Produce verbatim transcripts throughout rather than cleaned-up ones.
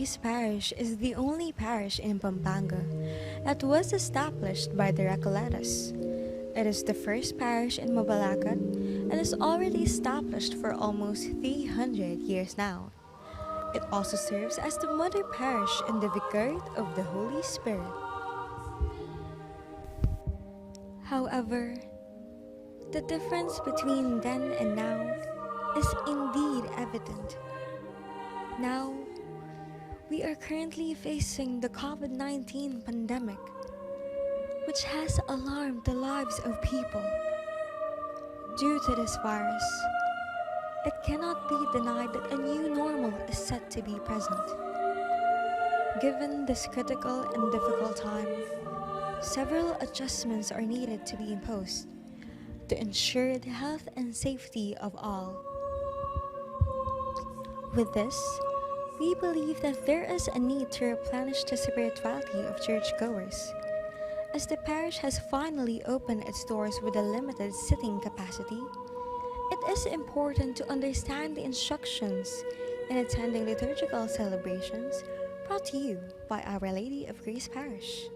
This parish is the only parish in Pampanga that was established by the Recoletas. It is the first parish in Mabalacat and is already established for almost three hundred years now. It also serves as the mother parish and the vicariate of the Holy Spirit. However, the difference between then and now is indeed evident. Now, we are currently facing the COVID nineteen pandemic, which has alarmed the lives of people. Due to this virus, it cannot be denied that a new normal is set to be present. Given this critical and difficult time, several adjustments are needed to be imposed to ensure the health and safety of all. With this, we believe that there is a need to replenish the spirituality of churchgoers. As the parish has finally opened its doors with a limited sitting capacity, it is important to understand the instructions in attending liturgical celebrations, brought to you by Our Lady of Grace Parish.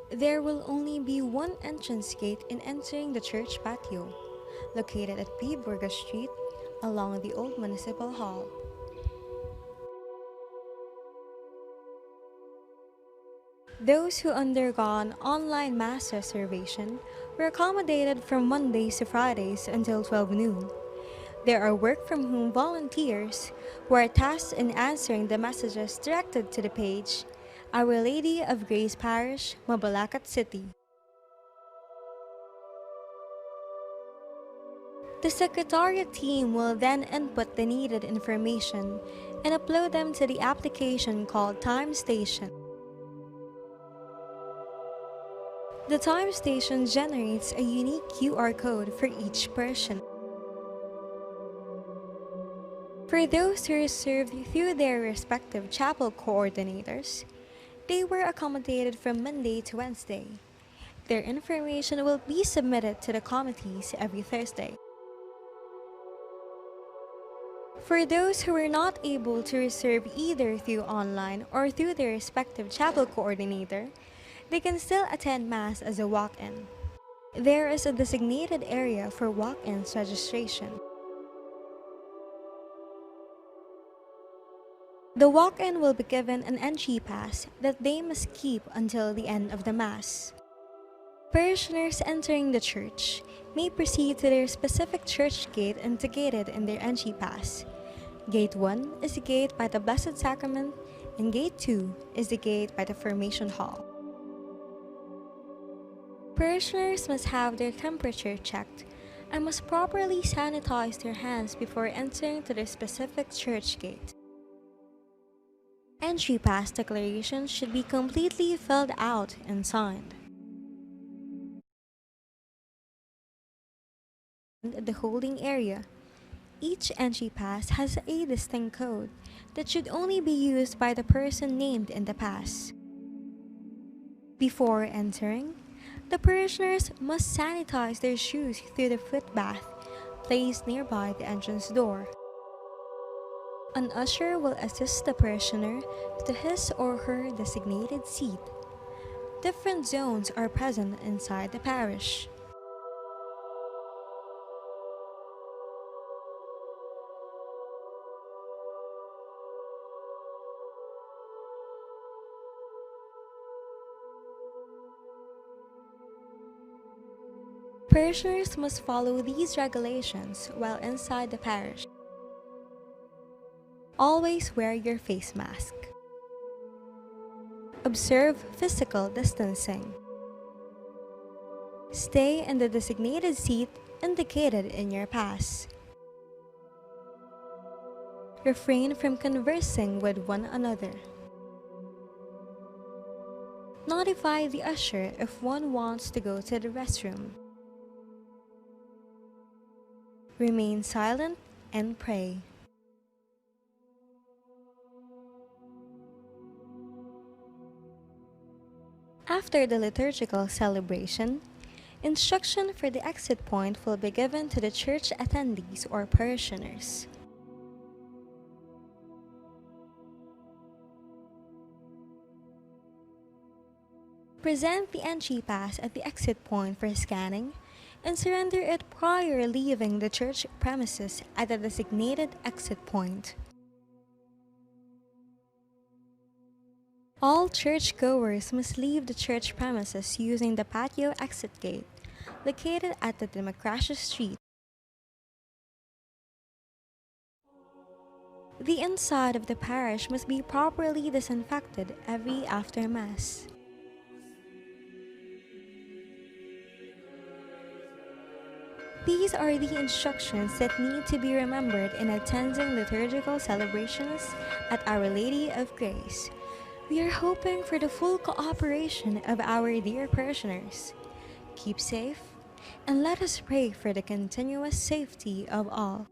There will only be one entrance gate in entering the church patio, located at P. Burgos Street, along the old municipal hall. Those who undergone online mass reservation were accommodated from Mondays to Fridays until twelve noon. There are work from home volunteers who are tasked in answering the messages directed to the page, Our Lady of Grace Parish, Mabalacat City. The Secretariat team will then input the needed information and upload them to the application called Time Station. The Time Station generates a unique Q R code for each person. For those who reserved through their respective chapel coordinators, they were accommodated from Monday to Wednesday. Their information will be submitted to the committees every Thursday. For those who were not able to reserve either through online or through their respective chapel coordinator, they can still attend Mass as a walk-in. There is a designated area for walk-ins registration. The walk-in will be given an entry pass that they must keep until the end of the Mass. Parishioners entering the church may proceed to their specific church gate indicated in their entry pass. Gate one is the gate by the Blessed Sacrament, and Gate two is the gate by the Formation Hall. Parishioners must have their temperature checked and must properly sanitize their hands before entering to their specific church gate. Entry pass declarations should be completely filled out and signed. The holding area. Each entry pass has a distinct code that should only be used by the person named in the pass. Before entering, the parishioners must sanitize their shoes through the foot bath placed nearby the entrance door. An usher will assist the parishioner to his or her designated seat. Different zones are present inside the parish. Parishioners must follow these regulations while inside the parish. Always wear your face mask. Observe physical distancing. Stay in the designated seat indicated in your pass. Refrain from conversing with one another. Notify the usher if one wants to go to the restroom. Remain silent and pray. After the liturgical celebration, Instruction for the exit point will be given to the church attendees or parishioners. Present the entry pass at the exit point for scanning and surrender it prior leaving the church premises at the designated exit point. All churchgoers must leave the church premises using the patio exit gate, located at the Democracia Street. The inside of the parish must be properly disinfected every after Mass. These are the instructions that need to be remembered in attending liturgical celebrations at Our Lady of Grace. We are hoping for the full cooperation of our dear parishioners. Keep safe, and let us pray for the continuous safety of all.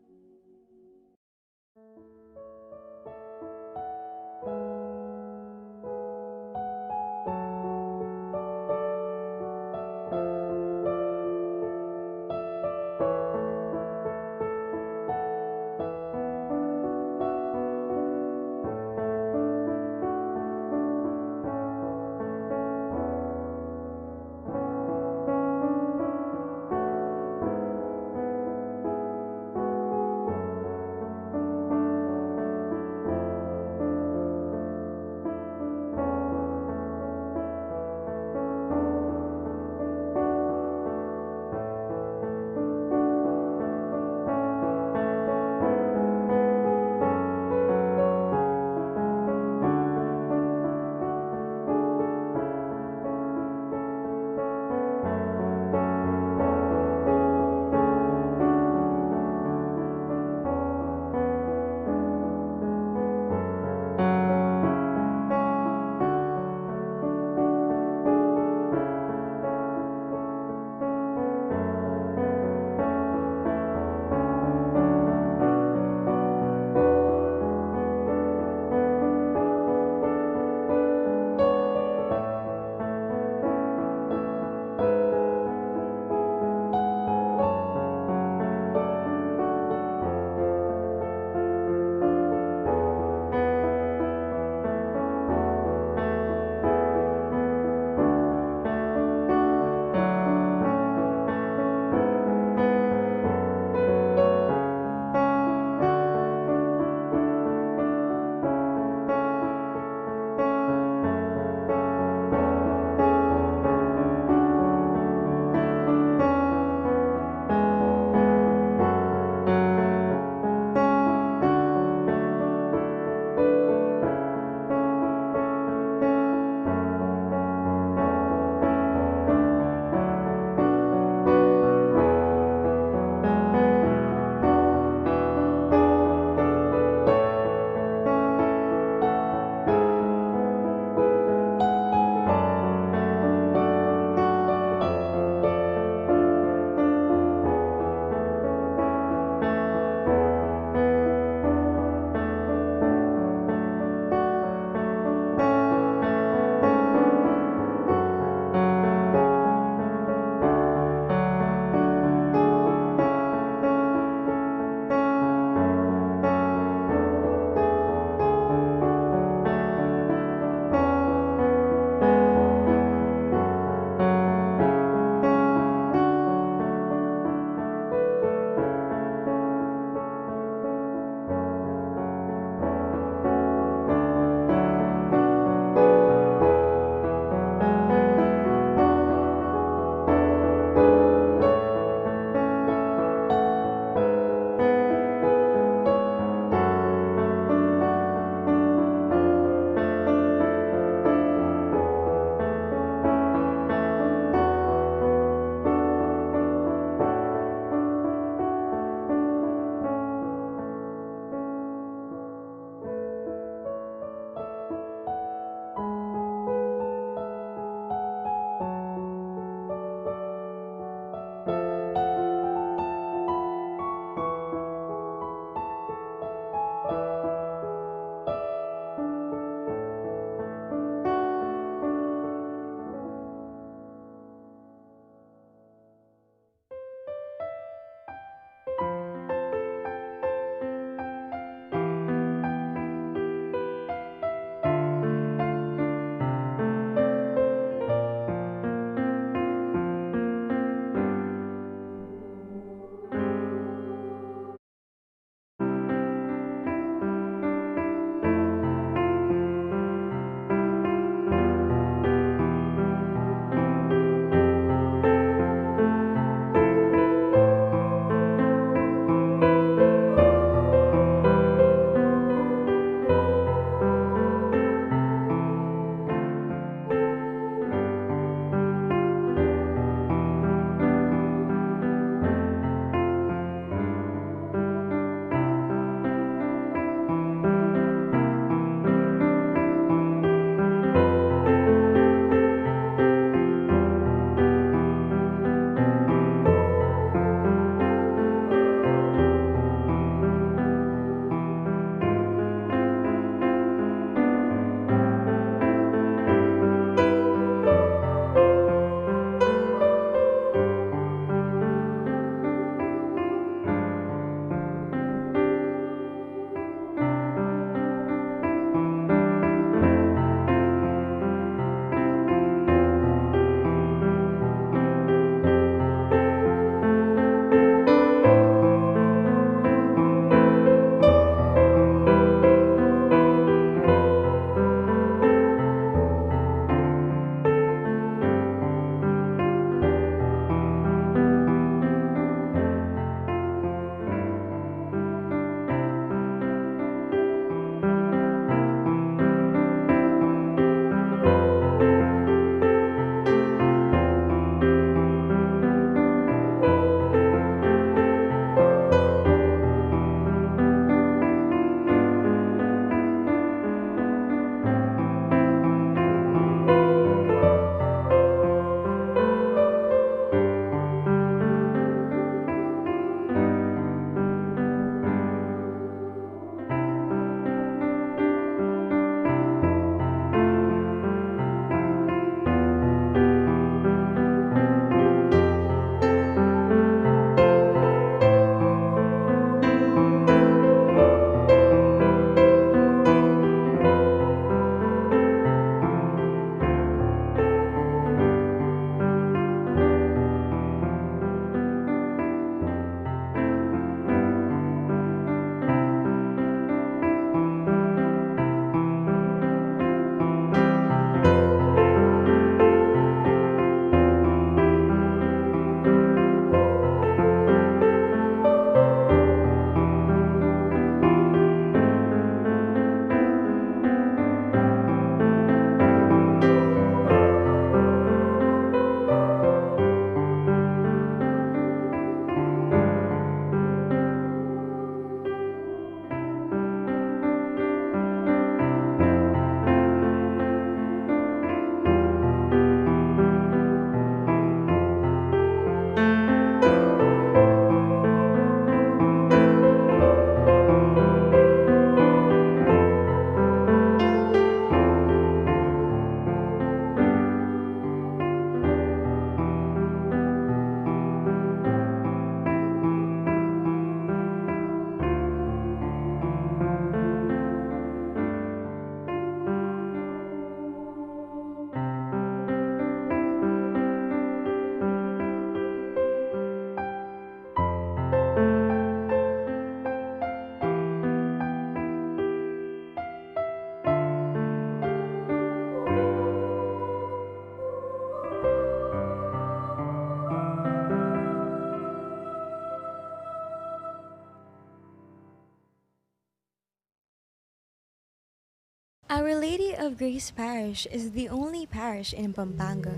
Our Lady of Grace Parish is the only parish in Pampanga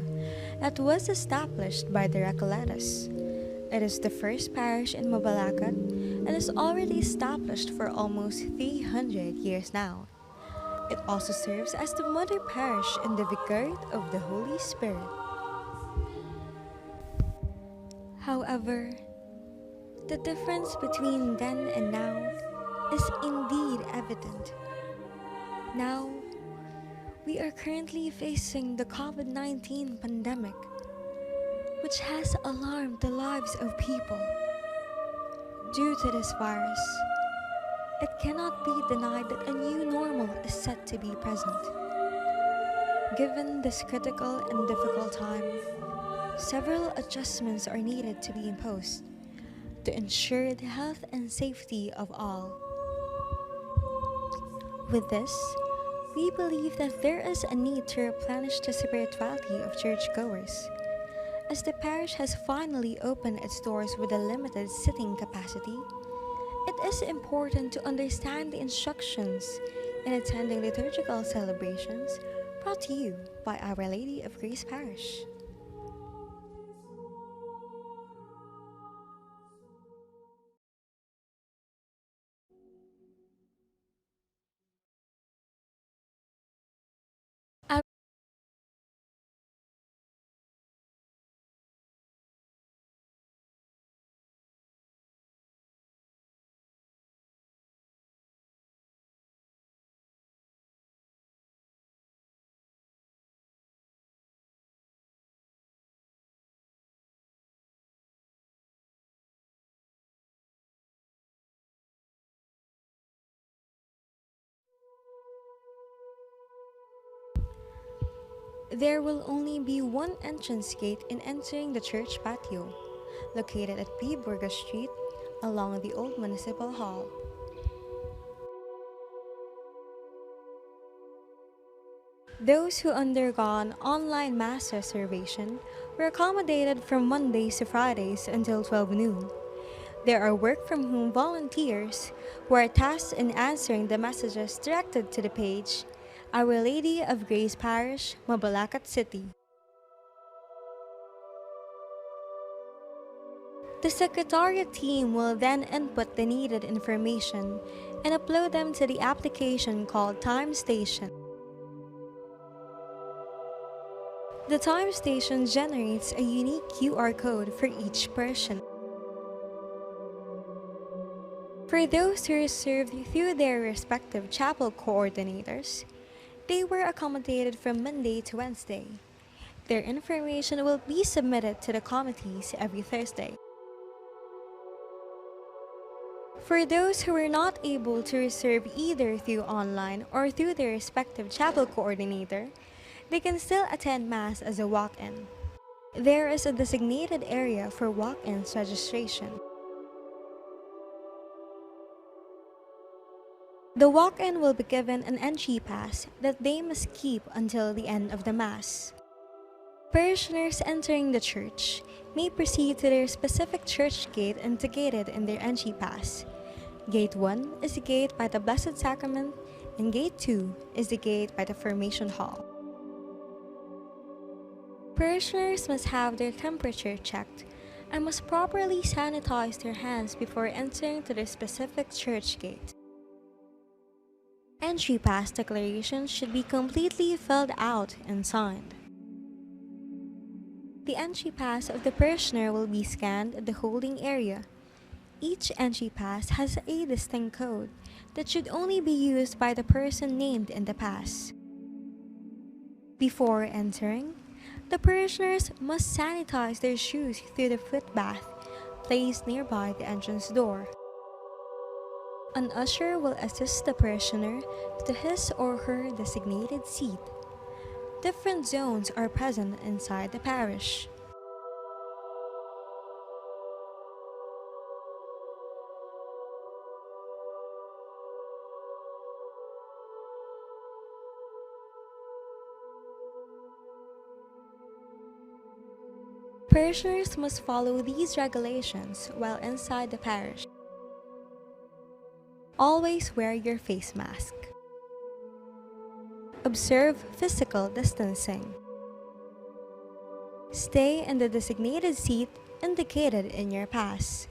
that was established by the Recoletas. It is the first parish in Mabalacat and is already established for almost three hundred years now. It also serves as the mother parish in the Vicariate of the Holy Spirit. However, the difference between then and now is indeed evident. Now, we are currently facing the COVID nineteen pandemic, which has alarmed the lives of people. Due to this virus, it cannot be denied that a new normal is set to be present. Given this critical and difficult time, several adjustments are needed to be imposed to ensure the health and safety of all. With this, we believe that there is a need to replenish the spirituality of churchgoers. As the parish has finally opened its doors with a limited sitting capacity, it is important to understand the instructions in attending liturgical celebrations, brought to you by Our Lady of Grace Parish. There will only be one entrance gate in entering the church patio, located at P. Burgos Street, along the old Municipal Hall. Those who undergone online mass reservation were accommodated from Mondays to Fridays until twelve noon. There are work from home volunteers who are tasked in answering the messages directed to the page, Our Lady of Grace Parish, Mabalacat City. The Secretariat team will then input the needed information and upload them to the application called Time Station. The Time Station generates a unique Q R code for each person. For those who reserved through their respective chapel coordinators, they were accommodated from Monday to Wednesday. Their information will be submitted to the committees every Thursday. For those who were not able to reserve either through online or through their respective chapel coordinator, they can still attend Mass as a walk-in. There is a designated area for walk-ins registration. The walk-in will be given an entry pass that they must keep until the end of the Mass. Parishioners entering the church may proceed to their specific church gate indicated in their entry pass. Gate one is the gate by the Blessed Sacrament, and Gate two is the gate by the Formation Hall. Parishioners must have their temperature checked and must properly sanitize their hands before entering to their specific church gate. Entry pass declaration should be completely filled out and signed. The entry pass of the parishioner will be scanned at the holding area. Each entry pass has a distinct code that should only be used by the person named in the pass. Before entering, the parishioners must sanitize their shoes through the foot bath placed nearby the entrance door. An usher will assist the parishioner to his or her designated seat. Different zones are present inside the parish. Parishioners must follow these regulations while inside the parish. Always wear your face mask. Observe physical distancing. Stay in the designated seat indicated in your pass.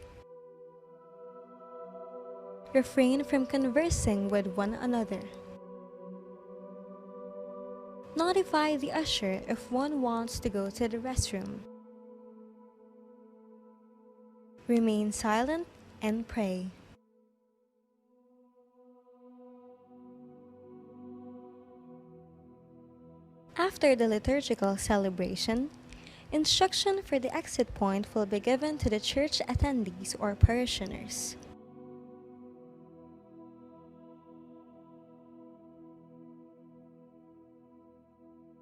Refrain from conversing with one another. Notify the usher if one wants to go to the restroom. Remain silent and pray. After the liturgical celebration, instruction for the exit point will be given to the church attendees or parishioners.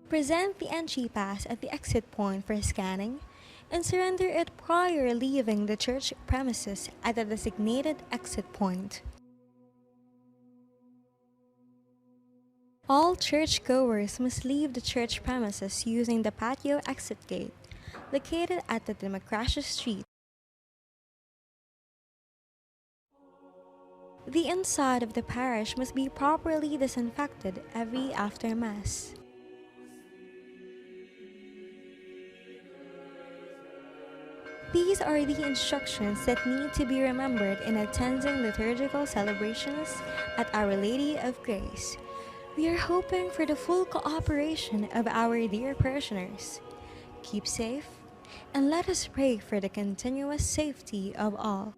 Present the entry pass at the exit point for scanning and surrender it prior leaving the church premises at the designated exit point. All churchgoers must leave the church premises using the patio exit gate, located at the Democracia Street. The inside of the parish must be properly disinfected every after Mass. These are the instructions that need to be remembered in attending liturgical celebrations at Our Lady of Grace. We are hoping for the full cooperation of our dear parishioners. Keep safe, and let us pray for the continuous safety of all.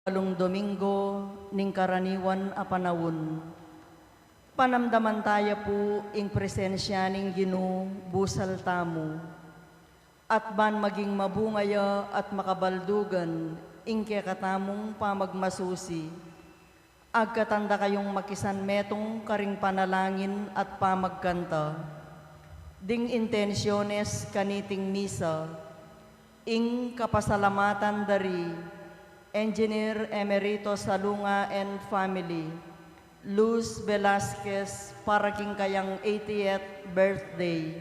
Walung Domingo ning karaniwan a panaun. Panamdaman taya pu ing presensya ning Ginu busal tamu, at ban maging mabunga ya at makabaldugan ing kekatamung pamagmasusi, agkatan da kayung makisanmetung karing panalangin at pamagkanta. Ding intensiones kaniting misa, ing kapasalamatan dari Engineer Emeritus Salunga and family, Luz Velasquez para king kayang eightieth birthday,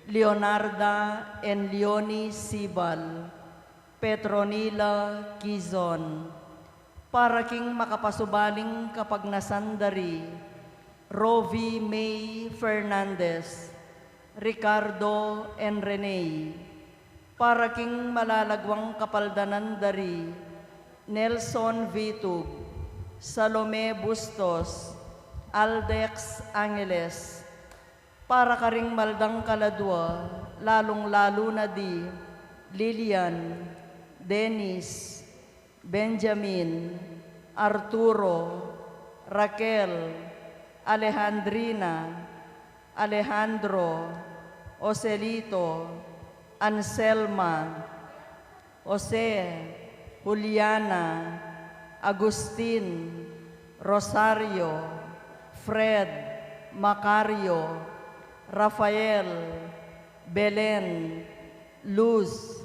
Leonarda and Leonie Sibal, Petronila Quizon, para king makapasubaling kapagnasan dari Rovi May Fernandez, Ricardo and Rene, para king malalagwang kapaldanan dari Nelson Vitug, Salome Bustos, Aldex Angeles, para karing maldang kaladua, lalung-lalu na di Lilian, Dennis, Benjamin, Arturo, Raquel, Alejandrina, Alejandro, Joselito, Anselma, Jose, Juliana, Agustin, Rosario, Fred, Macario, Rafael, Belen, Luz,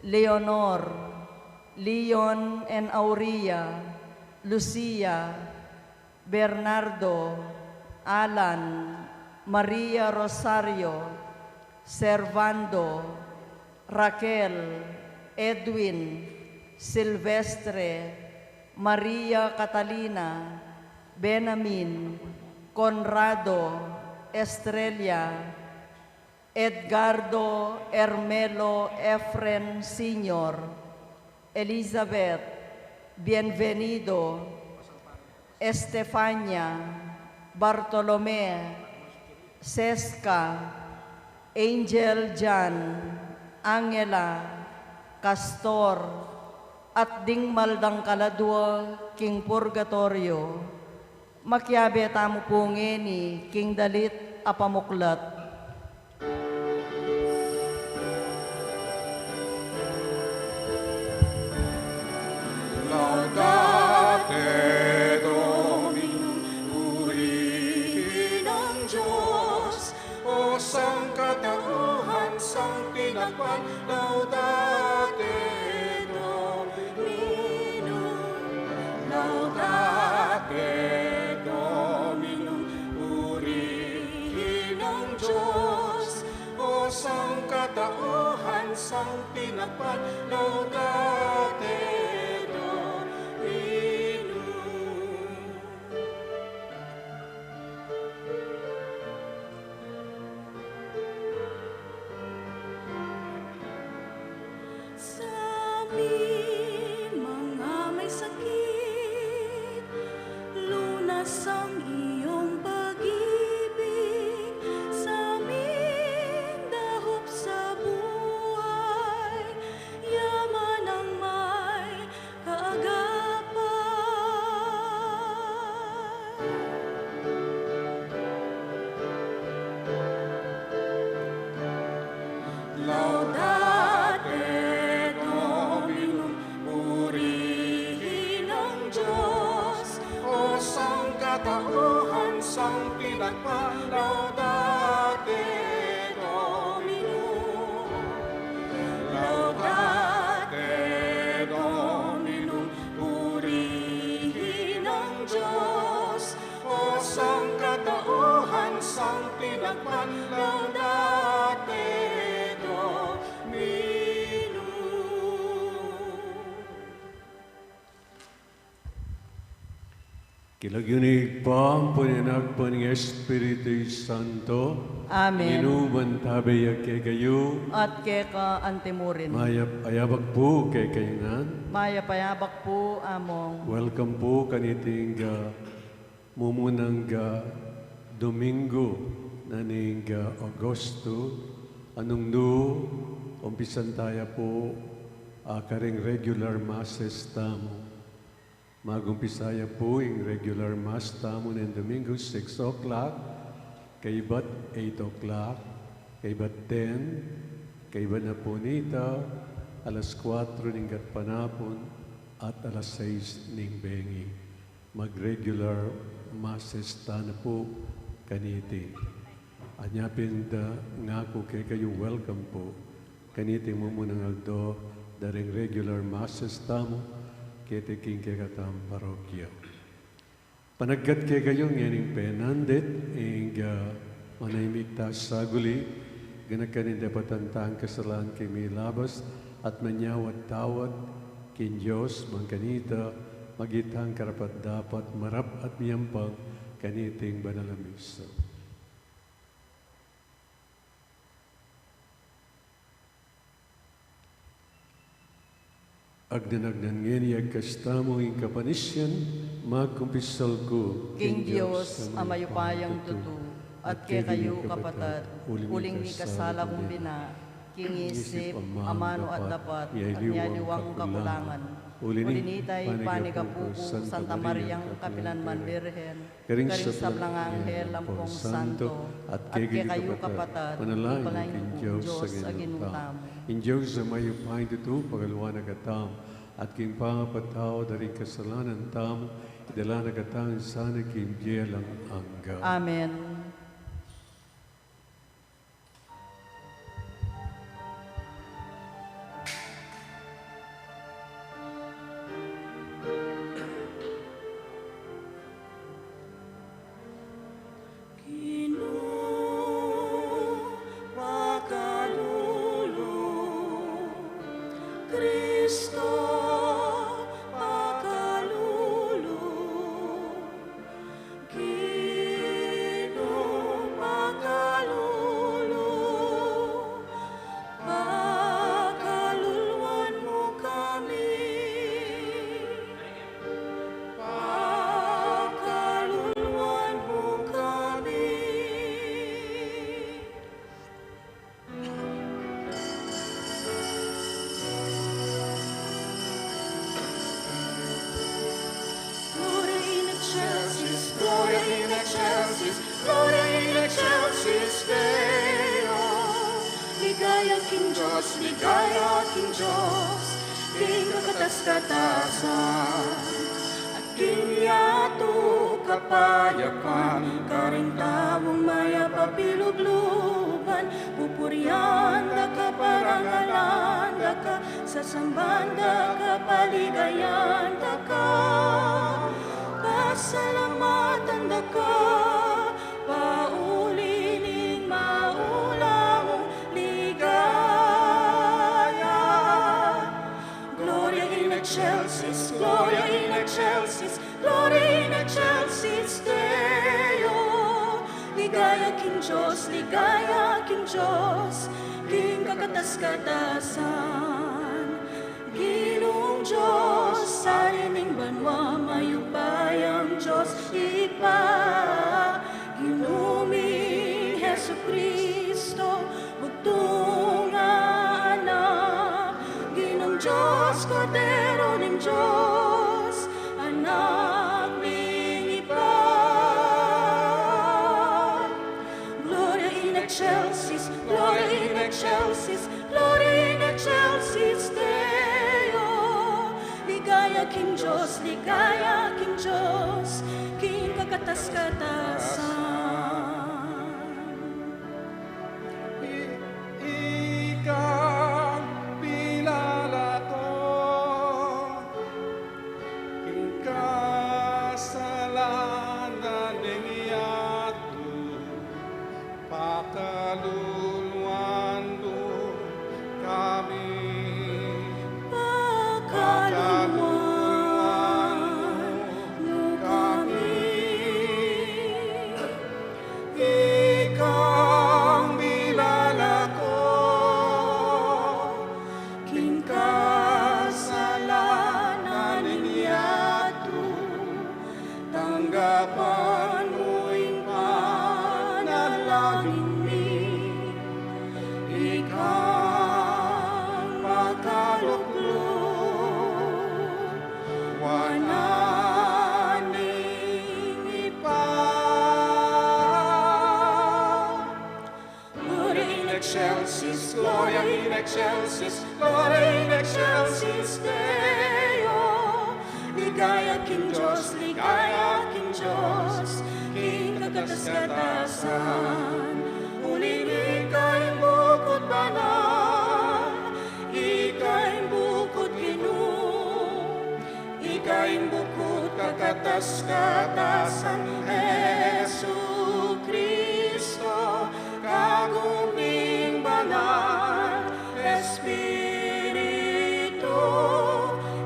Leonor, Leon and Aurea, Lucia, Bernardo, Alan, Maria Rosario, Servando, Raquel, Edwin, Silvestre, Maria Catalina, Benamin, Conrado, Estrella, Edgardo Hermelo Efren Senior, Elizabeth Bienvenido, Estefania, Bartolome, Seska, Angel Jan, Angela, Castor, at ding maldang kaladua king purgatorio. Makiabe tamu pu ngeni king dalit a pamuklat. Laudate Domino, purihin ang Diyos, o sangkatauhan, sang tinakpan, laudate Dominum, laudate Dominum, purihin ang Diyos, o sangkatauhan, sang tinakpan, laudate Dominum. Sa mi mga may sakit, lunas ang iyong pag-ibig. Sa ming dahop sa buhay, yaman ang may kaagapan. Laudate Dominum, purihin ang Diyos, o sangkatauhan, sang tinakpan, laudate Dominum. Laudate Dominum, purihin ang Diyos, o sangkatauhan, sang tinakpan, laudate Dominum. King lagyu ning Ibpa, ampo ning Anak, ampo ning Espiritu Santo. Amen. Ing Ginu mantabe ya kekayu. At keka antimurin. Mayap a yabak pu kekayu ngan. Mayap a yabak pu, Among. Welcome pu kaniting, ah, mumunang, ah, Domingo na ning, ah, Agosto. Nung nu, umpisan taya pu, ah, karing regular masses tamu. Mag-umpisa ya pu ing regular mass tamu neng Domingo, six o'clock, kaybat eight o'clock, kaybat ten, kaybat na pu nita, alas kuatro ning gatpanapun at alas sais ning bengi. Mag-regular masses tana pu kaniti. Anya pin da ngaku kekayu, welcome pu kaniting mumunang aldo da ring regular masses tamu keti king kekatamung parokya. Panagkat kekayu ngening penandit ing, ah, manahimik ta saguli, ganakan ing dapatan tang kasalanan king milabas at manyawad-tawad king Dios, ban kanita maging tang karapat-dapat marap at miyampang kaniting banal a misa. Agdan-agdan ngeni agkas tamu ing kapanisian, magkumpisal ku king Dios a mayupayang tutu, at kekayu kapatad, uling mikasala kung bina, king isip, amanu at dapat, at aliwang kakulangan. Uli nita, panigapu ku Santa Mariang kapilanman Birhen, karing sablang anghel ampong santo, at kekayu kapatad, panalangin king Dios a Ginu tamu. Ing Dios a mayupayang tutu pagaluan na katamu, at king pangapatawad da ring kasalanan tamu, idala na katamu sana king bie alang angga. Amen. Ginu, pakalulu. Kristo, pakalulu. Ginu, pakalulu, pakaluluan mu kami, pakaluluan mu kami. Gloria in excelsis, Gloria in excelsis, Gloria in excelsis Deo. Ligaya king Dios, ligaya king Dios, king kakatas-katasan. King yatu kapayapan, karing taung mayap a pilubluban, pupurian da ka, parangalan da ka, sasamban da ka, paligayan da ka, pasalamatan da ka, pauli ning maula mung ligaya. Gloria in excelsis, Gloria in excelsis, Gloria in excelsis Deo. Ligaya king Dios, ligaya king Dios, king kakatas-katasan. Ginung Dios, Ari ning banua, mayupayang Dios Ibpa, Ginu ming Jesucristo, bugtung a Anak, Ginung Dios, Kordero ning Dios, Anak ning Ibpa. Gloria in excelsis, Gloria in excelsis, Gloria in excelsis Deo. Ligaya king Dios, ligaya king Dios, king kakatas-katasan. I-, ikang pilalako, king kasalanan ning yatu, pakaluluan mu kami, pakaluluan mu kami. Ikang milalako, king kasalanan ning yatu, tanggapan mu ing panalangin mi. Ikang makalukluk, wana Gloria in excelsis, Gloria in excelsis Deo. Ligaya king Dios, ligaya king Dios, king kakatas-katasan. Uling ika ing bukut banal, ika ing bukut Ginu, ika ing bukut kakatas-katasan, Jesucristo, kaku ming banal Espiritu,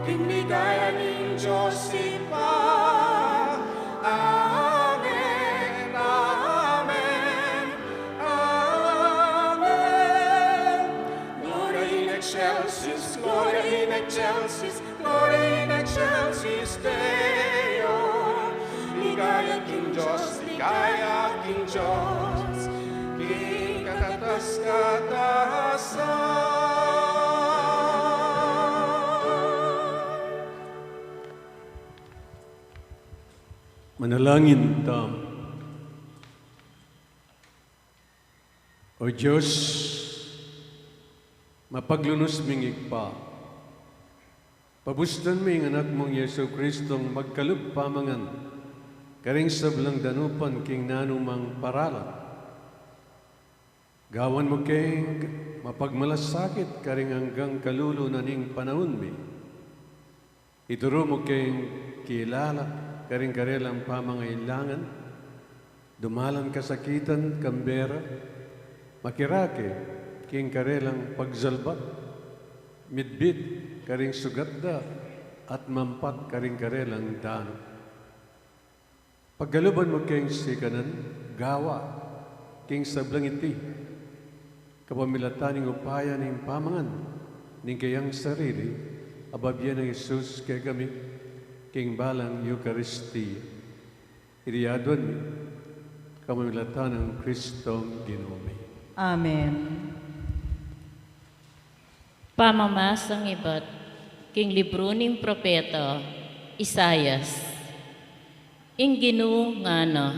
king ligaya ning Dios Ibpa. Amen, amen, amen. Gloria in excelsis, Gloria in excelsis, Gloria in excelsis Deo. Ligaya king Dios, ligaya king Dios, king kakatas-katasan. Manalangin tamu. O Dios, mapaglunus ming Ibpa, pabustan me ing Anak mung Jesucristong magkalub pamangan karing sablang danupan king nanumang paralan. Gawan mu keng mapagmalasakit karing anggang kalulu na ning panaun mi. Ituru mu keng kilala karing karelang pamangailangan, dumalan kasakitan, kambera, makirake king karelang pagsalbat, mitbit karing sugat da, at mampat karing karelang danu. Pagkaluban mu keng sikanan, gawa king sablang iti, kapamilatan ning upaya ning pamangan ning keyang sarili, a babie nang Jesus kekami king balang Eukaristia. Iti aduan mi kapamilatan nang Kristong Ginu mi. Amen. Pamamasang ibat king libru ning propeta Isaias. Ing Ginu ngana,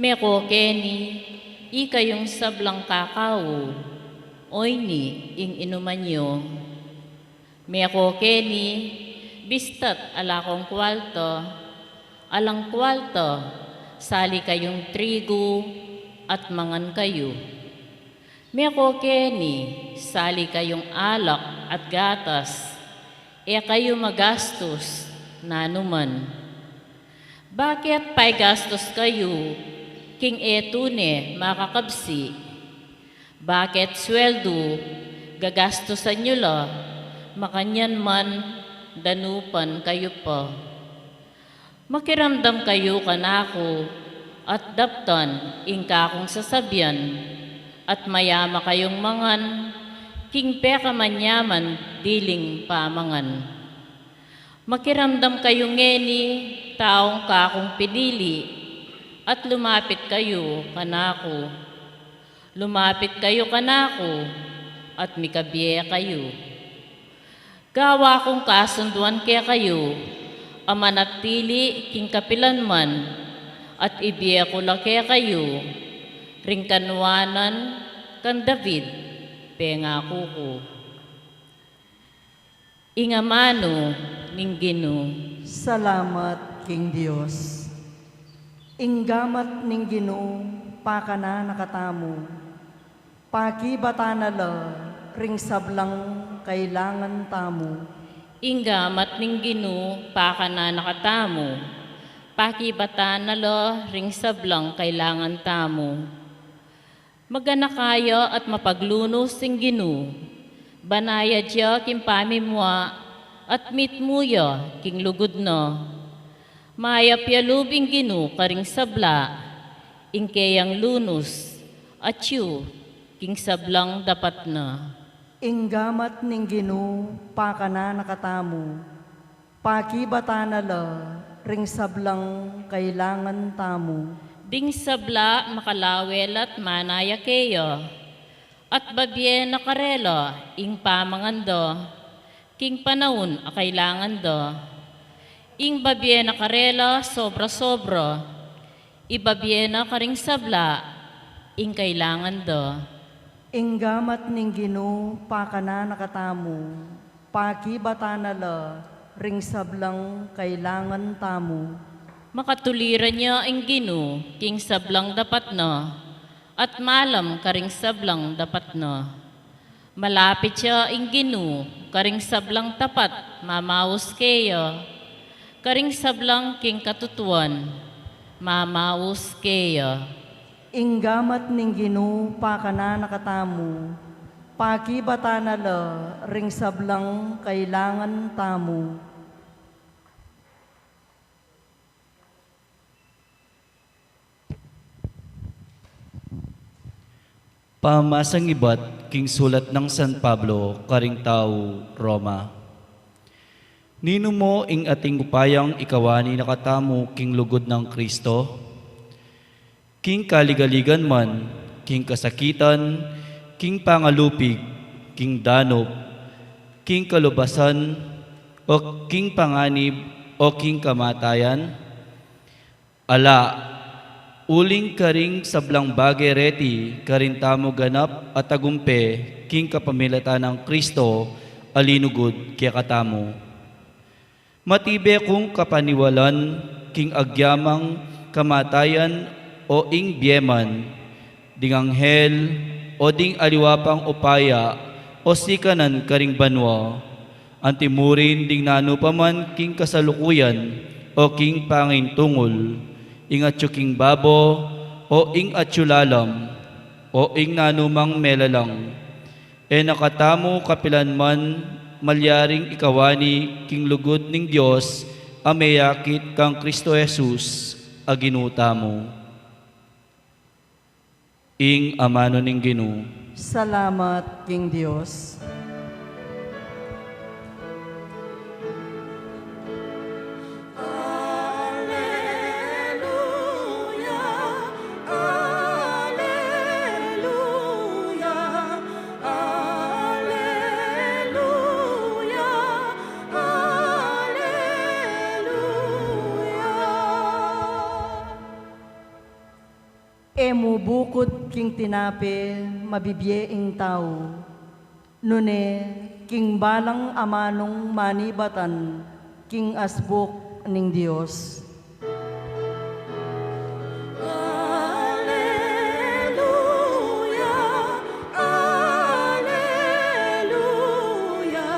meko keni ikayung sablang kakau, oyni ing inuman yu. Meko keni, bista't ala kong kualta, alang kualta, sali kayung trigu at mangan kayu. Meko keni, sali kayung alak at gatas, e kayu magastus nanuman. Baket paigastus kayu king e tune makakabsi? Baket sueldu gagastusan yu la, makanyan man danupan kayu pa? Makiramdam kayu kanaku at daptan ing kakung sasabian, at mayama kayung mangan king pekamanyaman diling pamangan. Makiramdam kayu ngeni, taung kakung pinili, at lumapit kayu kanaku. Lumapit kayu kanaku, at mikabie kayu. Gawa kung kasunduan kekayu a manatili king kapilan man, at ibie ku la kekayu ring kanuanan kang David pengaku ku. Ing amanu ning Ginu. Salamat king Dios. Ing gamat ning Ginu pakanan na katamu. Pakibatan na la ring sablang kailangan tamu. Ing gamat ning Ginu pakanan na katamu. Pakibatan na la ring sablang kailangan tamu. Maganaka ya at mapaglunus ing Ginu. Banayad ya king pamimua at mitmu ya king lugud na. Mayap ya lub ing Ginu karing sabla, ing keyang lunus, atyu king sablang dapat na. Ing gamat ning Ginu pakanan na katamu. Pakibatan na la ring sablang kailangan tamu. Ding sabla makalawe la't manaya keya, at babie na karela ing pamangan da king panaun a kailangan da. Ing babie na karela sobra-sobra, ibabie na karing sabla ing kailangan da. Ing gamat ning Ginu pakanan na katamu, pakibatan na la ring sablang kailangan tamu. Makatuliran ya ing Ginu king sablang dapat na, at malam karing sablang dapat na. Malapit ya ing Ginu karing sablang tapat mamaus keya, karing sablang king katutuan mamaus keya. Ing gamat ning Ginu pakanan na katamu, pakibatan na la ring sablang kailangan tamu. Pamamasang ibat king sulat nang San Pablo karing tau Roma. Ninu mu ing ating upayang ikawani na katamu king lugud nang Kristo? King kaligaligan man, king kasakitan, king pangalupig, king danup, king kalubasan, o king panganib, o king kamatayan? Ala, uling karing sablang bage reti karin tamu ganap a tagumpe king kapamilatan nang Kristo a linugud kekatamu. Matibe kung kapaniwalan king agyamang kamatayan o ing bie man, ding anghel, o ding aliwa pang upaya o sikanan karing banua, antimurin ding nanu pa man king kasalukuyan o king pangintungul, ing atyu king babo o ing atyu lalam, o ing nanumang melalang. E na katamu kapilan man malyaring ikawani king lugud ning Dios a meyakit kang Kristo Jesus a Ginu tamu. Ing amanu ning Ginu. Salamat king Dios. Aleluya, aleluya, aleluya, aleluya. E mu bukud king tinape mabibie ing tau, nune king balang amanung manibatan king asbuk ning Dios. Aleluya, aleluya, aleluya,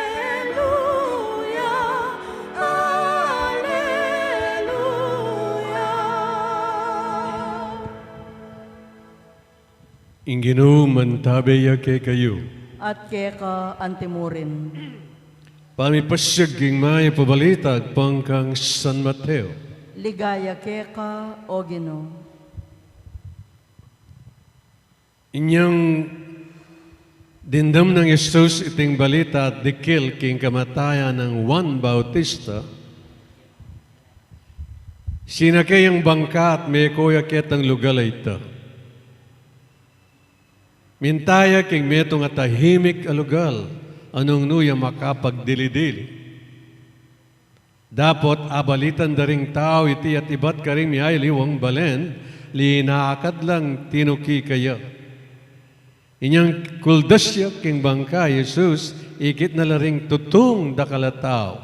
aleluya. Ing Ginu mantabe ya kekayu. At keka antimurin. Pamipasiag king Mayap a Balita agpang kang San Mateo. Ligaya keka, O Ginu. Inyang dimdam nang Jesus iting balita dikil king kamatayan nang Juan Bautista, sinake yang bangka at meko ya ketang lugal a ita. Minta ya king metung a tahimik a lugal, a nung nu ya makapagdili-dili. Dapot abalitan da ring tau iti at ibat karing miyayaliwang balen, linakad lang tinuki kaya. Inyang kuldas ya king bangka i Jesus, ikit na la ring tutung dakal a tau.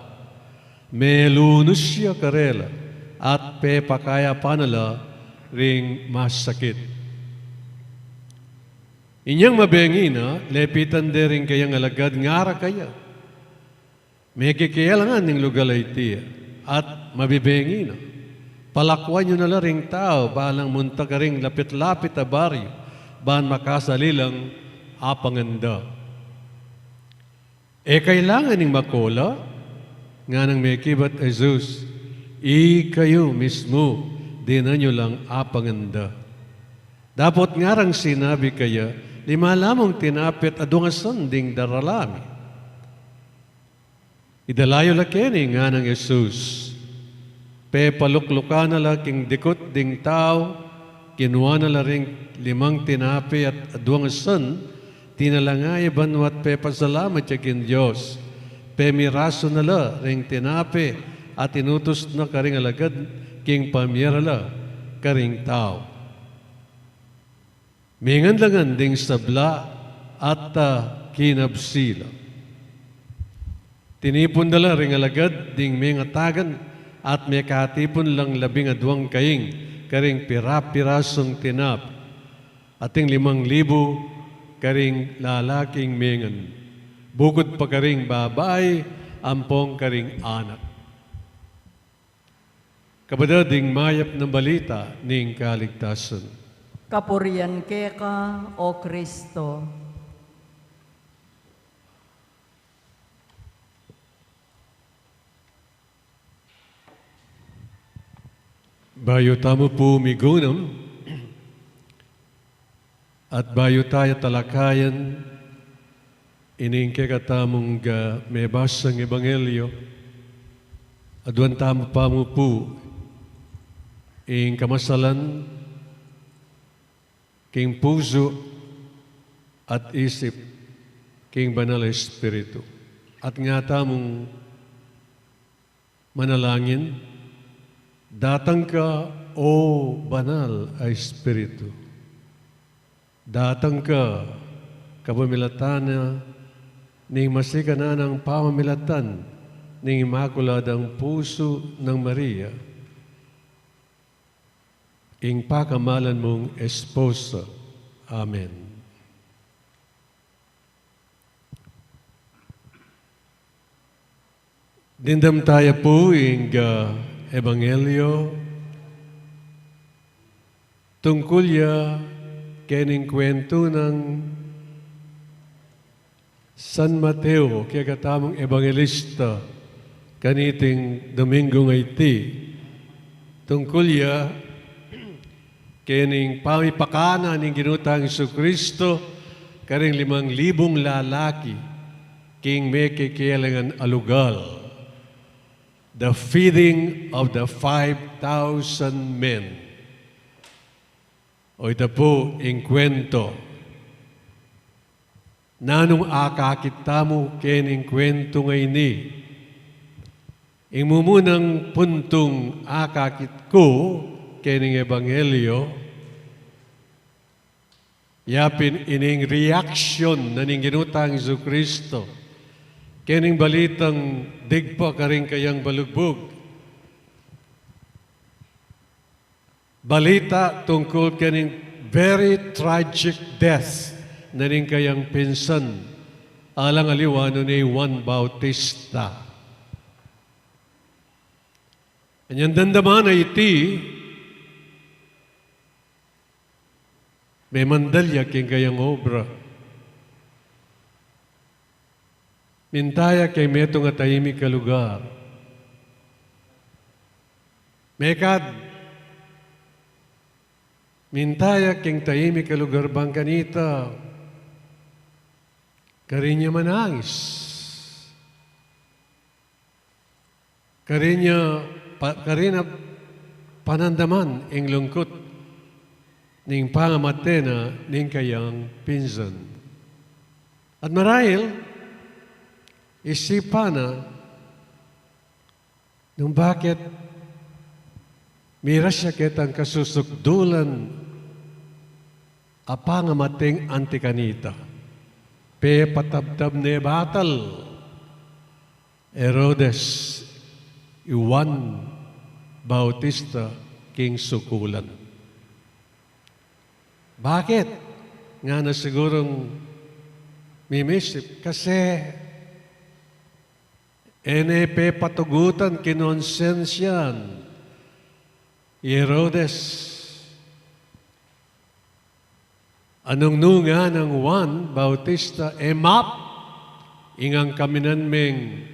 Melunus ya karela, at pepakayapan na la ring masakit. Inyang mabengi na, lepitan de ring kayang alagad ngara kaya, mekikialangan ning lugal a iti, at mabibengi na. Palakwan yu na la ring tau, balang munta karing lapit-lapit a baryu, ban makasali lang apangan da. E kailangan ing mako la, nganang mekibat Jesus, ikayu mismu dinan yu lang apangan da. Dapot ngarang sinabi kaya, lima lamung tinape at aduang asan ding darala mi. Idala yu la keni, nganang Jesus. Pepaluklukan na la king dikut ding tau, kinua na la ring limang tinape at aduang asan, tinalanga ya banua at pepasalamat ya king Dios. Pemirasu na la ring tinape at inutus na karing alagad king pamyera la karing tau. Mengan la ngan ding sabla at, ah, kinabsi la. Tinipun da la ring alagad ding mengatagan at mekatipun lang labing aduang kaing karing pira-pirasung tinape at ding limang libu karing lalaking mengan, bukod pa karing babai ampong karing anak. Kapatad, ing mayap a balita ning kaligtasan. Kapurian keka, O Kristo. Bayu tamu pu migunam, at bayu taya talakayan ining kekatamung, ah, mebasang ebanghelyo, aduan tamu pamu pu ing kamasalan king pusu at isip king Banal a Espiritu. At nga tamung manalangin, datang ka, O Banal a Espiritu. Datang ka, kapamilatan na ning masikan nang pamamilatan ning Imakuladang Pusu nang Maria, ing pakamalan mung esposa. Amen. Dimdam taya pu ing, ah, ebanghelyo tungkul ya kening kwentu nang San Mateo, kekatamung ebanghelista kaniting Domingo ngeni, tungkul ya kening pamipakana ning Ginu tang Jesucristo karing limang libung lalaki king mekekelingan a lugal. The feeding of the five thousand men. O ita pu ing kwento. Nanung akakit tamu kening kwentu ngeni? Ing mumunang puntung akakit ku kening ebanghelyo, yapin ining reaction na ning Ginu tang Jesucristo kening balitang digpa karing kayang balugbug. Balita tungkul kening very tragic death na ning kayang pinsan, alang aliwa nune i Juan Bautista. Anyang damdaman na iti, memandal ya king kayang obra. Minta ya king metung a taimik a lugar. Mekad, minta ya king taimik a lugar bang kanita karin ya manangis. Karin ya pa-, karin ya panandaman ing lungkut ning pangamate na ning kayang pinsan. At marahil, isipan na nung bakit miras ya ketang kasusukdulan a pangamating anti kanita. Pepatabtab ne batal Herodes i Juan Bautista king sukulan. Bakit? Ngana sigurung mimisip, kasi e ne pepatugutan, kinonsensyan i Herodes. Nung nanu nang Juan Bautista, e map ing angkaminan meng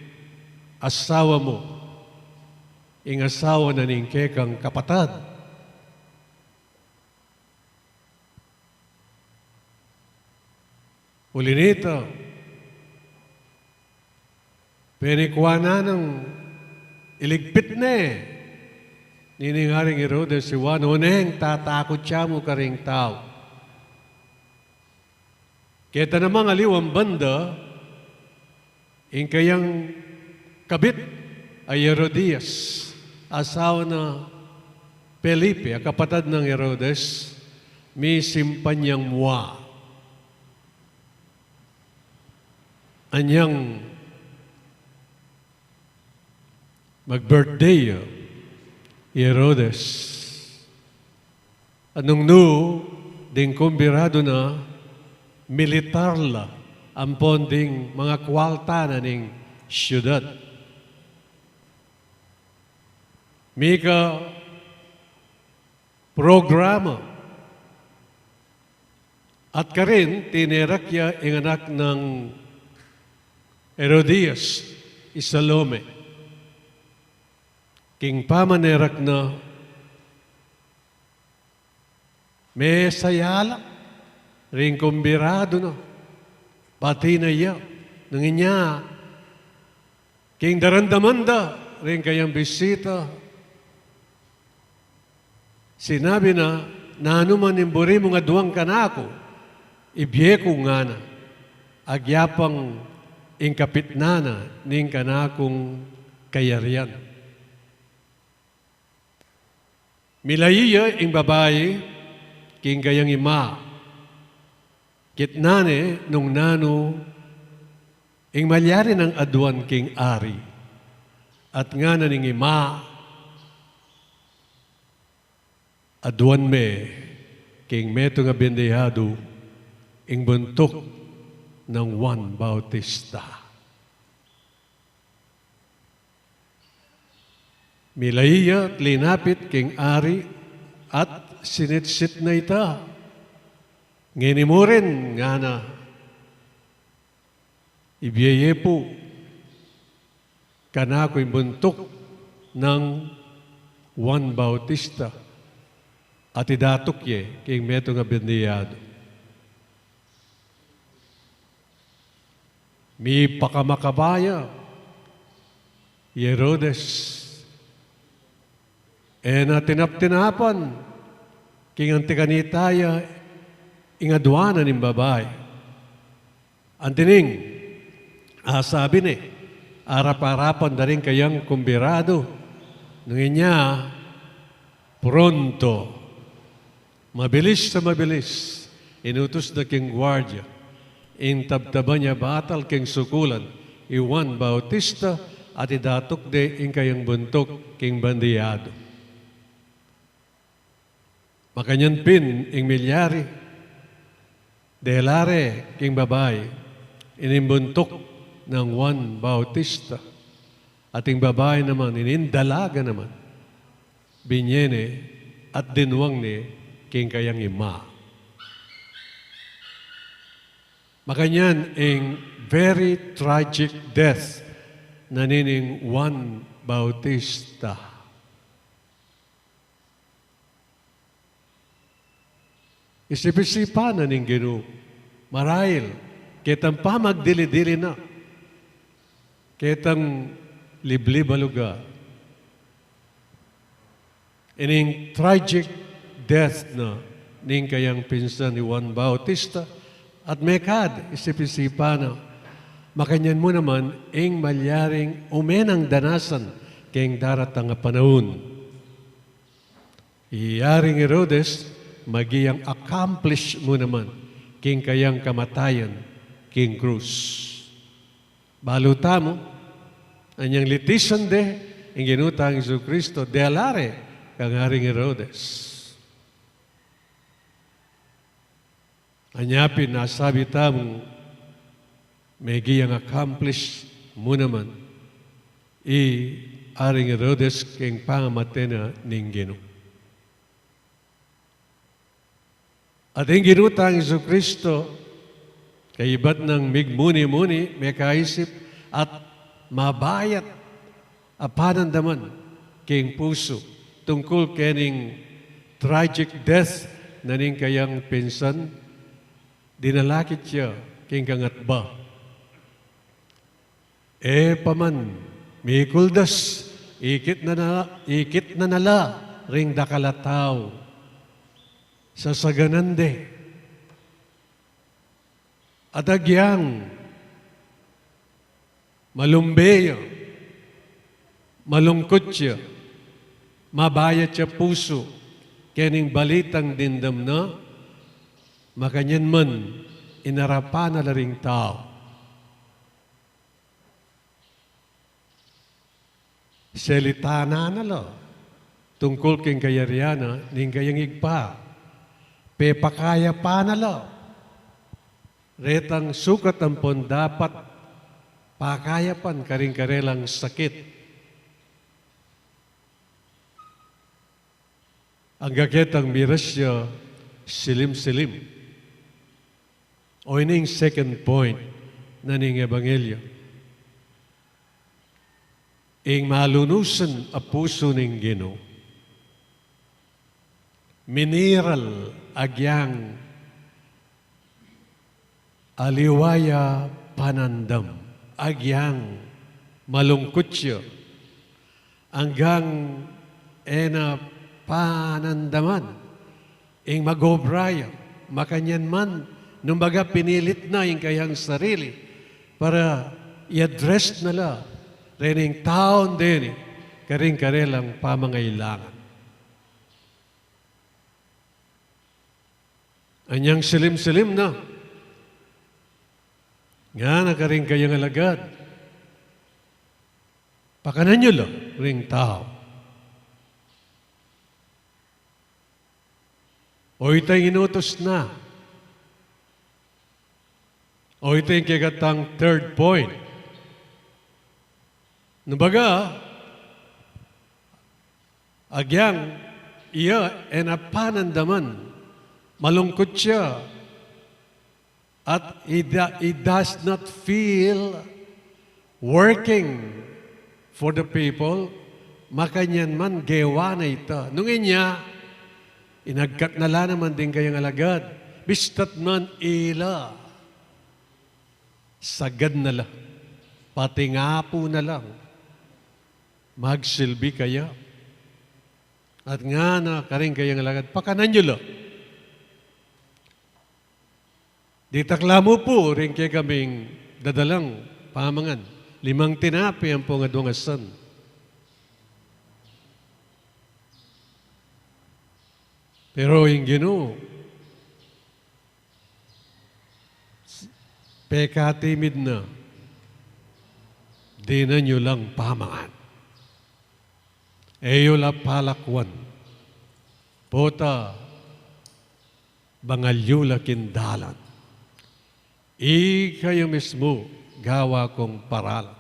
asawa mu, ing asawa na ning kekang kapatad. Uli nita, penikuanan nang iligpit ne nining Haring Herodes i Juan, oneng tatakut ya mu karing tau. Keta namang aliwang banda, ing kayang kabit a Herodias, asawa nang Felipe, a kapatad nang Herodes, Misimpan yang mua. Anyang mag-birthday ya i Herodes. At nung nu ding kumbiradu na, militar la ampon ding mga kualta na ning syudad. Mika programa. At karin, tinerak ya ing anak nang Herodias, i Salome. King pamanerak na, mesaya la ring kumbiradu na, pati na iya. Nung inya, king daramdaman da ring kayang bisita, sinabi na, "Nanu man ing buri mung aduan kanaku, ibie ku," ngana, "agyapang ing kapitnan na ning kanakung kayarian." Milai ya ing babai king kayang ima. Kitnan ne nung nanu ing malyari nang aduan king ari. At ngana ning ima, "Aduan me king metung a bendihado ing buntuk nang Juan Bautista." Milai ya at linapit king ari at sinitsit na ita. Ngeni mu rin, ngana, ibie ye pu kanaku ing buntuk nang Juan Bautista at idatuk ye king metung a bendihado. Mipakamakaba ya i Herodes. E na tinap-tinapan king anti kanita ya ing aduan na ning babai. Anti ning asabi ne, arap-arapan da ring kayang kumbiradu. Nung inya, pronto, mabilis a mabilis, inutus da king guardia ing tabtaban ya batal king sukulan i Juan Bautista at idatuk de ing kayang buntuk king bandihado. Makanyan pin ing milyari, dela re king babai ining buntuk nang Juan Bautista, at ing babai naman, ining dalaga naman, binye ne at dinuang ne king kayang ima. Makanyan ing very tragic death na nining Juan Bautista. Isip-isipan na ning Ginu, marahil ketang pamagdili-dili na, ketang liblib a lugar, ining tragic death na ning kayang pinsan i Juan Bautista, at mekad isip-isipan na, makanyan mu naman ing malyaring ume nang danasan king daratang a panaun. I Aring Herodes, maging accomplish mu naman king kayang kamatayan king krus. Balu tamu, anyang litisan de ing Ginu tang Jesucristo, dela re kang Aring Herodes. Anya pin, asabi tamu, meging accomplish mu naman i Aring Herodes king pamamate na ning Ginu. At ing Ginu tang Jesucristo, kaybat nang migmuni-muni, mekaisip, at mabayat a panandaman king pusu tungkul kening tragic death na ning kayang pinsan, dinalakit ya king kangatba. E pa man mikuldas, ikit na na, ikit na na la ring dakal a tau. Sasaganan de. At agyang malumbe ya, malungkut ya, mabayat ya pusu kening balitang dimdam na, Makanyan man, inarapan na la ring tau. Selitan na la tungkul king kayarian na ning kayang Ibpa. Pepakayapan na la retang sukat ampon dapat pakayapan karing karelang sakit. Angga ketang miras ya silim-silim. O, ini ing second point na ning ebanghelyo. Ing malunusan a pusu ning Ginu. Miniral agyang aliwa ya panandam, agyang malungkut ya, anggang e na panandaman ing mag-obra ya, makanyan man, nung baga pinilit na ing kayang sarili para i-address na la rening taung deni karing karelang pamangailangan. Anyang silim-silim na, ngana karing kayang alagad, pakanan yu la ring tau. O, ita ing inutus na. O, ita ing kekatang third point. Nung baga, agyang iya e na panandaman, malungkut ya, at he, do- he does not feel working for the people, makanyan man gewa na ita. Nung inya, inagkat na la naman ding kayang alagad, bista't man ila sagad na la, patingapu na lang magsilbi kaya. At ngana karing kayang alagad, pakanan yu la. Ditak la mu pu ring kekaming dadalang pamangan, limang tinape ampong adwang asan. Pero ing Ginu, pekatimid na, dinan yu lang pamangan. E yu la palakwan, pota bangal yu la king dalan. Ikayu mismu gawa kung paralan.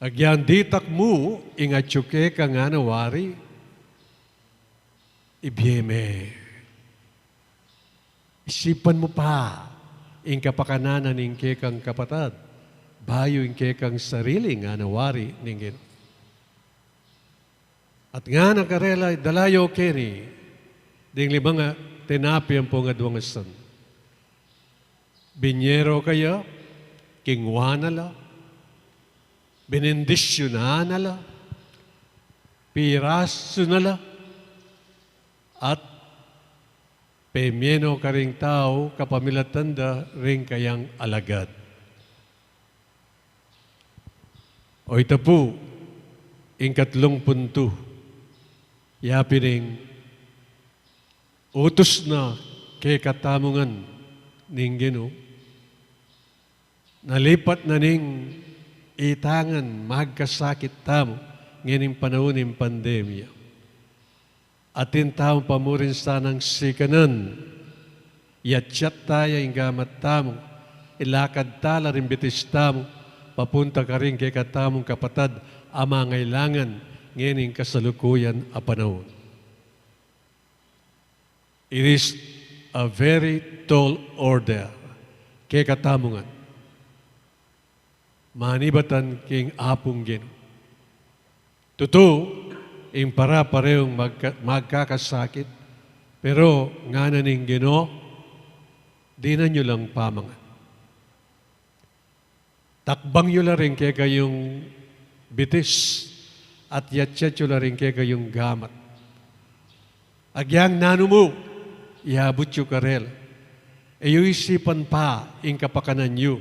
Agyang ditak mu ing atyu keka ngana wari, ibie me. Isipan mu pa ing kapakanan na ning kekang kapatad, bayu ing kekang sarili, ngana wari ning Ginu. At ngana karela, idala yu keni ding limang tinape ampong adwang asan. Binie ro kaya, kingwa na la, binendisyunan na la, pirasu na la, at pemie no karing tau kapamilatan da ring kayang alagad. O, ita pu ing katlung puntu, ya pin ing utus na kekatamu ngan ning Ginu, na lipat na ning itangan magkasakit tamu ngening panaun ning pandemya. Atin tamu pa mu rin sanang sikanan, yatyat ta ya ing gamat tamu, ilakad ta la ring bitis tamu papunta karing kekatamung kapatad a mangailangan ngening kasalukuyan a panaun. It is a very tall order kekatamu ngan manibatan king Apung Ginu. Tutu, ing para-parehung magka- magkakasakit, pero ngana ning Ginu, dinan yu lang pamangan. Takbang yu la ring kekayung bitis, at yatyat yu la ring kekayung gamat. Agyang nanu mu iabut yu karela, e yu isipan pa ing kapakanan yu,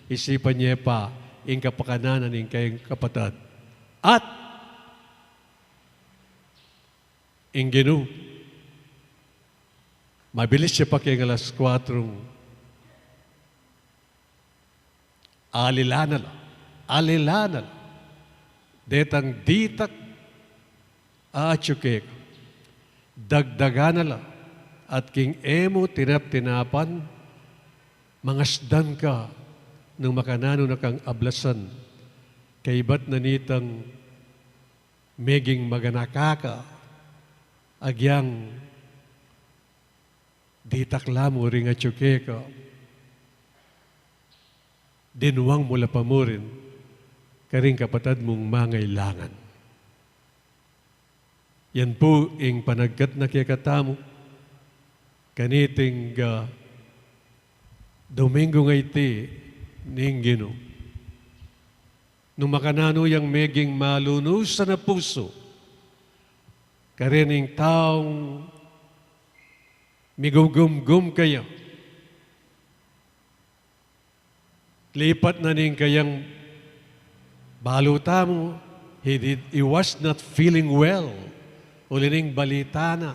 isipan ye pa ing kapakanan na ning kayung kapatad. At Ing Ginu, mabilis ya pa king alas kuatrung, alilan na la, alilan na la detang ditak a atyu keka. Dagdagan na la, at king e mu tinap-tinapan, mangasdan ka nung makananu na kang ablasan, kaybat na nitang meging maganaka ka, agyang ditak la mu ring atyu keka, dinuang mu la pa murin karing kapatad mung mangailangan. Yan pu ing panagkat na kekatamu kaniting, ah, Domingo ngeni ning Ginu. Nung makananu yang meging malunusan a pusu karening taung migugumgum kaya, lipat na ning kayang balu tamu, he did, he was not feeling well. Uli ning balita na,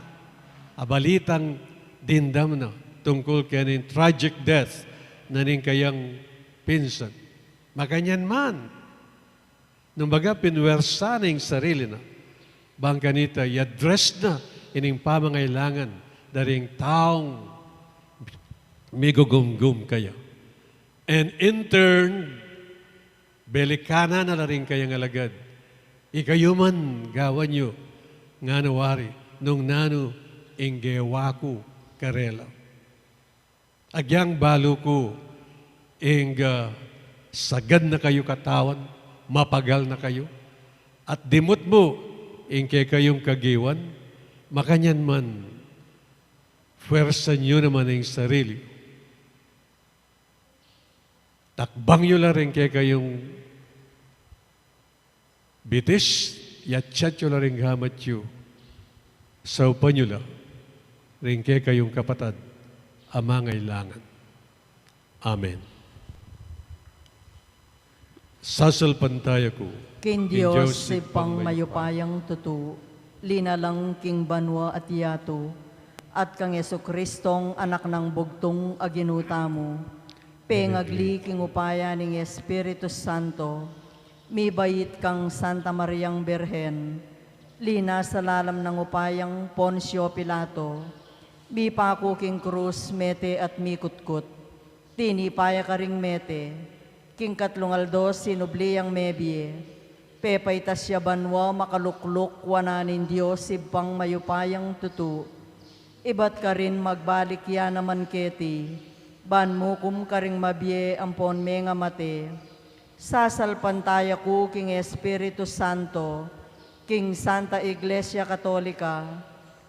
a balitang dimdam na tungkul kening tragic death na ning kayang pinsan. Makanyan man, nung baga pinuwersa na ing sarili na, bang kanita i-address na ining pamangailangan da ring taung migugumgum kaya. And in turn, belikan na la ring kayang alagad, "Ikayu man, gawan yu ngana wari nung nanu ing gewa ku karela." Agyang balu ku ing, ah, sagad na kayu katawan, mapagal na kayu, at dimut mu ing kekayung kagiwan, makanyan man, pwersan yu naman ing sarili. Takbang yu la ring kekayung bitis, yatyat yu la ring gamat yu, saupan yu la ring kekayung kapatad a mangailangan. Amen. Sasalpantaya ku king Dios, Ibpang mayupayang tutu, linalang king banua at yatu, at kang Jesucristong Anak nang bugtung a Ginu tamu, pengagli king upaya ning Espiritu Santo, mibait kang Santa Mariang Birhen, linasa lalam nang upayang Poncio Pilato, mipaku king krus, mete at mikutkut, tinipa ya karing mete, king katlung aldo sinubli yang mebie, pepaitas ya banua, makalukluk wanan ning Dios Ibpang mayupayang tutu, ibat karin magbalik ya naman keti, ban mukum karing mabie ampon mengamate. Sasalpantaya ku king Espiritu Santo, king Santa Iglesia Katolika,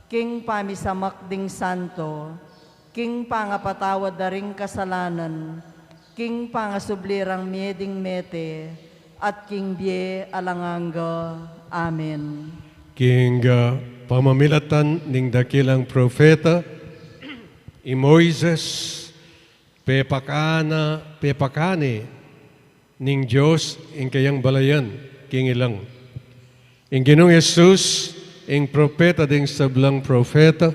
king pamisamak ding santo, king pangapatawad da ring kasalanan, king pangasubli rang mie ding mete, at king bie alang angga. Amen. King, ah, pamamilatan ning dakilang propeta, i Moises, pepakana, pepakane ning Dios ing kayang balayan king ilang. Ing Ginung Jesus, ing propeta ding sablang propeta,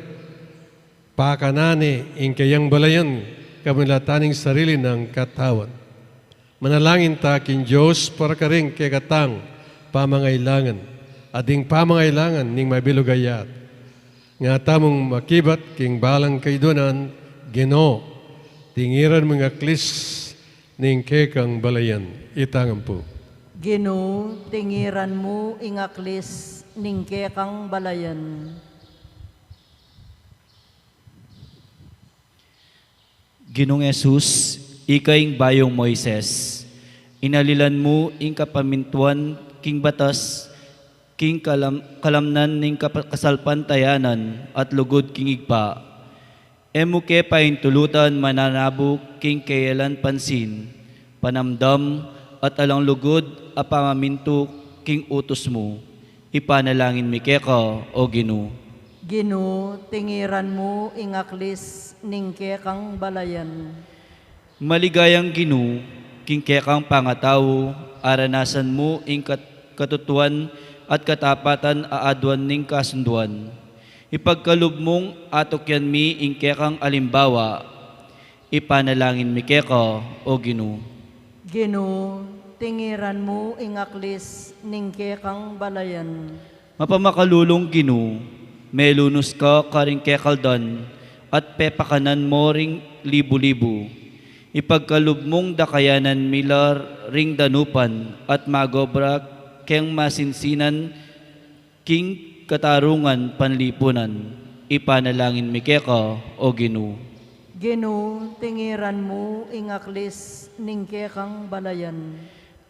pakanan ne ing kayang balayan kapamilatan ning sarili nang katawan. Manalangin ta king Dios para karing kekatang pamangailangan, at ding pamangailangan ning mabilug a yatu. Nga tamung makibat king balang kaiduanan, Ginu, tingiran mu ing aklis ning kekang balayan. Itang ampu. Ginu, tingiran mu ing aklis ning kekang balayan. Ginung Jesus, ika ing bayung Moises, inalilan mu ing kapamintuan king batas, king kalam-, kalamnan ning kapa-, kasalpantayanan at lugud king Ibpa. E mu ke paintulutan mananabu king kayalan pansin, panamdam, at alang lugud a pamamintu king utus mu. Ipanalangin mi keka, O Ginu. Ginu, tingiran mu ing aklis ning kekang balayan. Maligayang Ginu, king kekang pangatau, aranasan mu ing kat-, katutuan at katapatan a aduan ning kasunduan. Ipagkalub mung atukyan mi ing kekang alimbawa, ipanalangin mi keka, O Ginu. Ginu, tingiran mu ing aklis ning kekang balayan. Mapamakalulung Ginu, melunus ka karing kekaldan, at pepakanan mo ring libu-libu. Ipagkalub mung dakayanan mi la ring danupan, at magobra keng masinsinan king katarungan panlipunan. Ipanalangin mi keka, O Ginu. Ginu, tingiran mu ing aklis ning kekang balayan.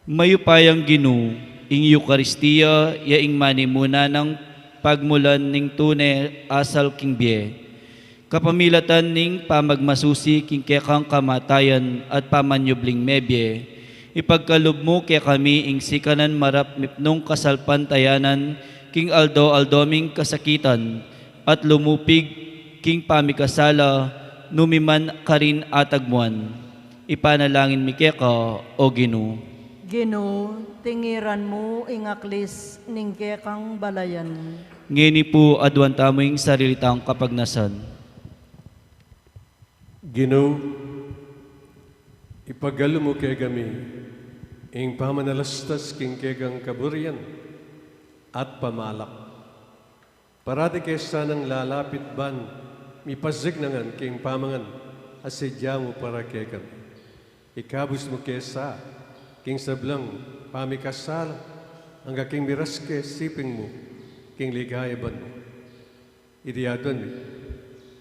Mayupayang Ginu, ing Eukaristia ya ing manimuna nang pagmulan ning tune asal king bie. Kapamilatan ning pamagmasusi king kekang kamatayan at pamanyubling mebie, ipagkalub mu kekami ing sikanan marap mipnung kasalpantayanan king aldo-aldo ming kasakitan, at lumupig king pamikasala numiman karin atagmuan. Ipanalangin mi keka, O Ginu. Ginu, tingiran mu ing aklis ning kekang balayan. Ngeni pu, aduan tamu ing sarili tang kapagnasan. Ginu, ipagkalub mu kekami ing pamanalastas king kekang kaburian at pamalak. Parati ke sanang lalapit ban mipasiknangan king pamangan a sadya mu para kekami. Ikabus mu ke sa king sablang pamikasala, angga king miras ke siping mu king ligaya banua. Iti aduan mi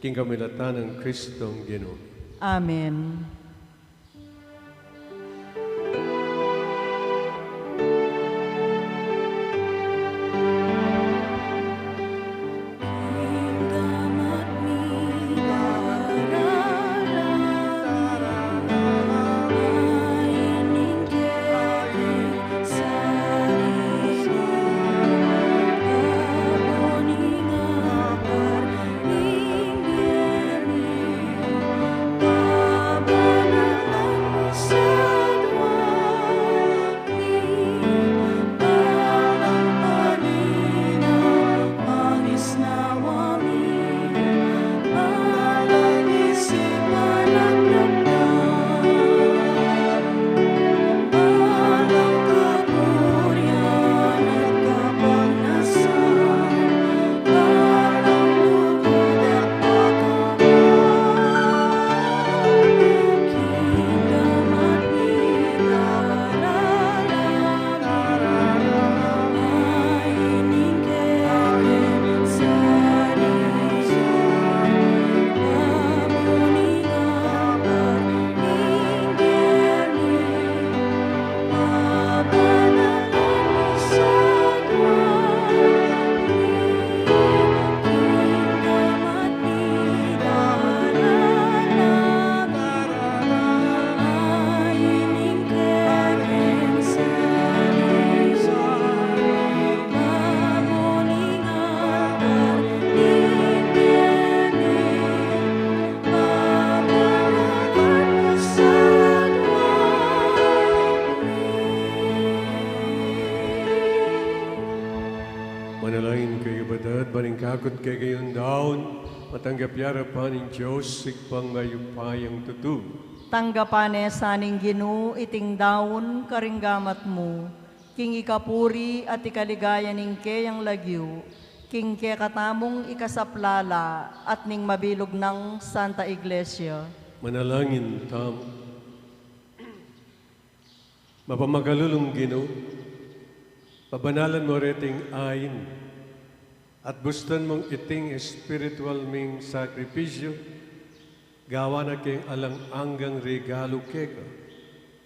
king kamilatan nang Kristong Ginu. Amen. Manalangin kayu, kapatad, ban ing kakut kekayung daun matanggap ya king arapan ning Dios, Ibpang mayupayang tutu. Tanggapan ne sa ning Ginu iting daun karing gamat mu, king ikapuri at ikaligaya ning keyang lagyu, king kekatamung ikasaplala at ning mabilug nang Santa Iglesia. Manalangin tamu. Mapamakalulung Ginu, pabanalan mu reting ain, at bustan mung iting espiritual ming sakripisyu, gawan na king alang anggang regalu keka.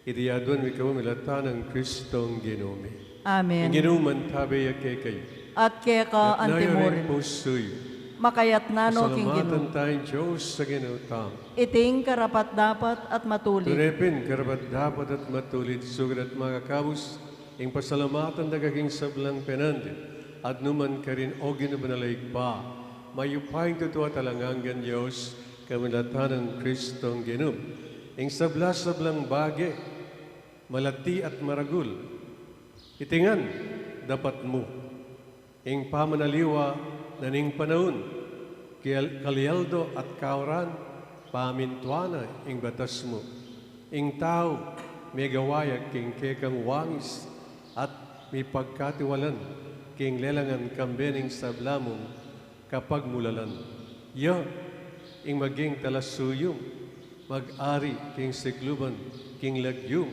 Iti aduan mi kamilatan nang Kristong Ginu mi. Amen. Ing Ginu mantabe ya kekayu. At keka anti mu rin. Pusu yu. Makayatna no king Ginu. Pasalamatan taya ing Dios a Ginu tamu. Iting karapat-dapat at matulid. Tune pin karapat-dapat at matulid, sukat at makakabus ing pasalamatan da ka king sablang penandit, at nukarin man, O Ginu, banal a Ibpa, mayupayang tutu at alang anggang Dios, kamilatan nang Kristong Ginu mi. Ing sabla-sablang bage, malati at maragul, iti ngan dapat mu ing pamanaliwa na ning panaun, Kal-, kalialdo at kauran, pamintuan na ing batas mu. Ing tau, megawa ya king kekang wangis, at mipagkatiwalan king lelangan kambe ning sabla mung kapagmulalan. Ya, ing maging talasuyung, mag-ari king sikluban, king lagyu,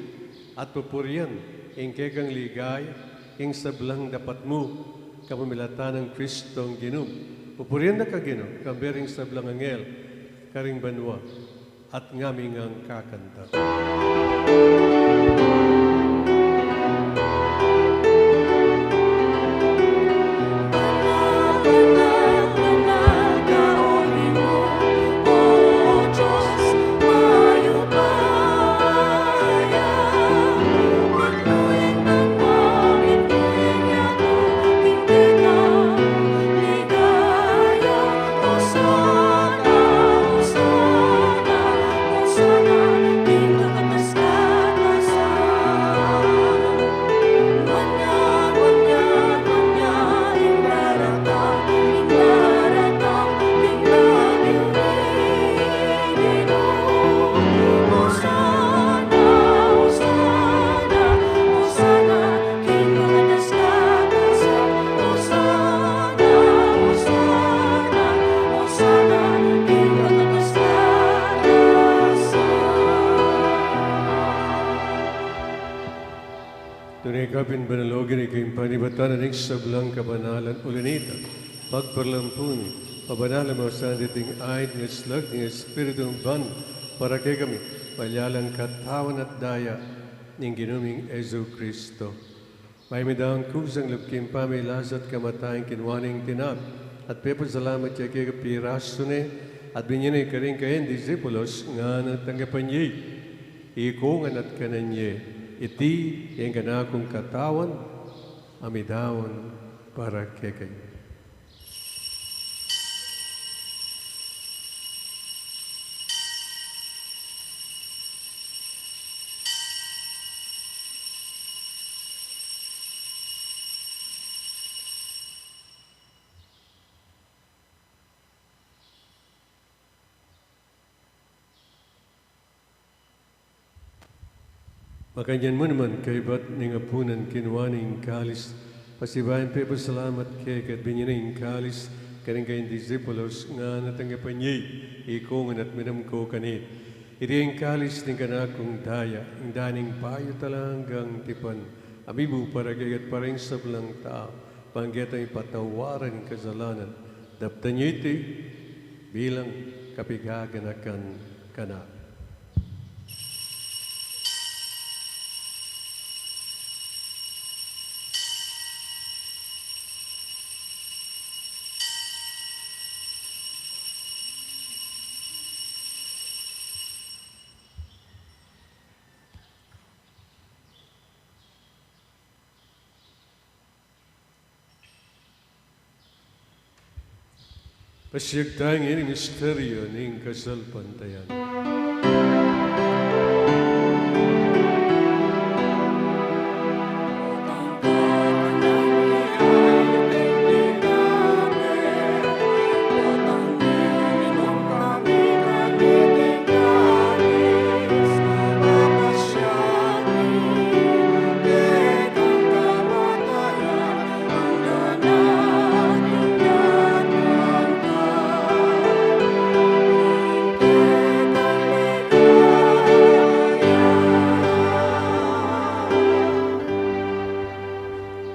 at pupurian, ing kekang ligaya, king sablang dapat mu, kapamilatan nang Kristong Ginu. Pupurian da ka Ginu, kambe ring sablang anghel, karing banua, at ngami ngang kakanta. Tune ka pin banal, O Ginu, king panibatan na ning sablang kabanalan, uli na nita, pagparalan mu, pabanalan mu sa ding ain ning Espiritu mu ban, para kekami, maging katawan at daya ning Ginu ming Jesucristo. Mayap a kusang lub king pamilasa at kamatayan, kinua ne ing tinape, at pepasalamat ya keka, pirasu ne, at binie ne karing kayang disipulos, ngana, tanggapan ye, ikong at kanan ye, iti ing kanakung katawan, a midaun para kekayu. Makanyan mu naman, kaybat ning apunan, kinua ne ing kalis, pasibayu yang pepasalamat keka, at binie ne ing kalis karing kayang disipulos, ngana, tanggapan ye, ikong at minum ko kaniti, iti ing kalis ning kanakung daya, ing daya ning payo at alang anggang tipan, a mibu para kekayu at para king sablang tau, bang keta ipatawad ing kasalanan. Daptan ye iti bilang kapaganakan kanaku. Pasiag tamu king misteryu ning kasalpantayanan.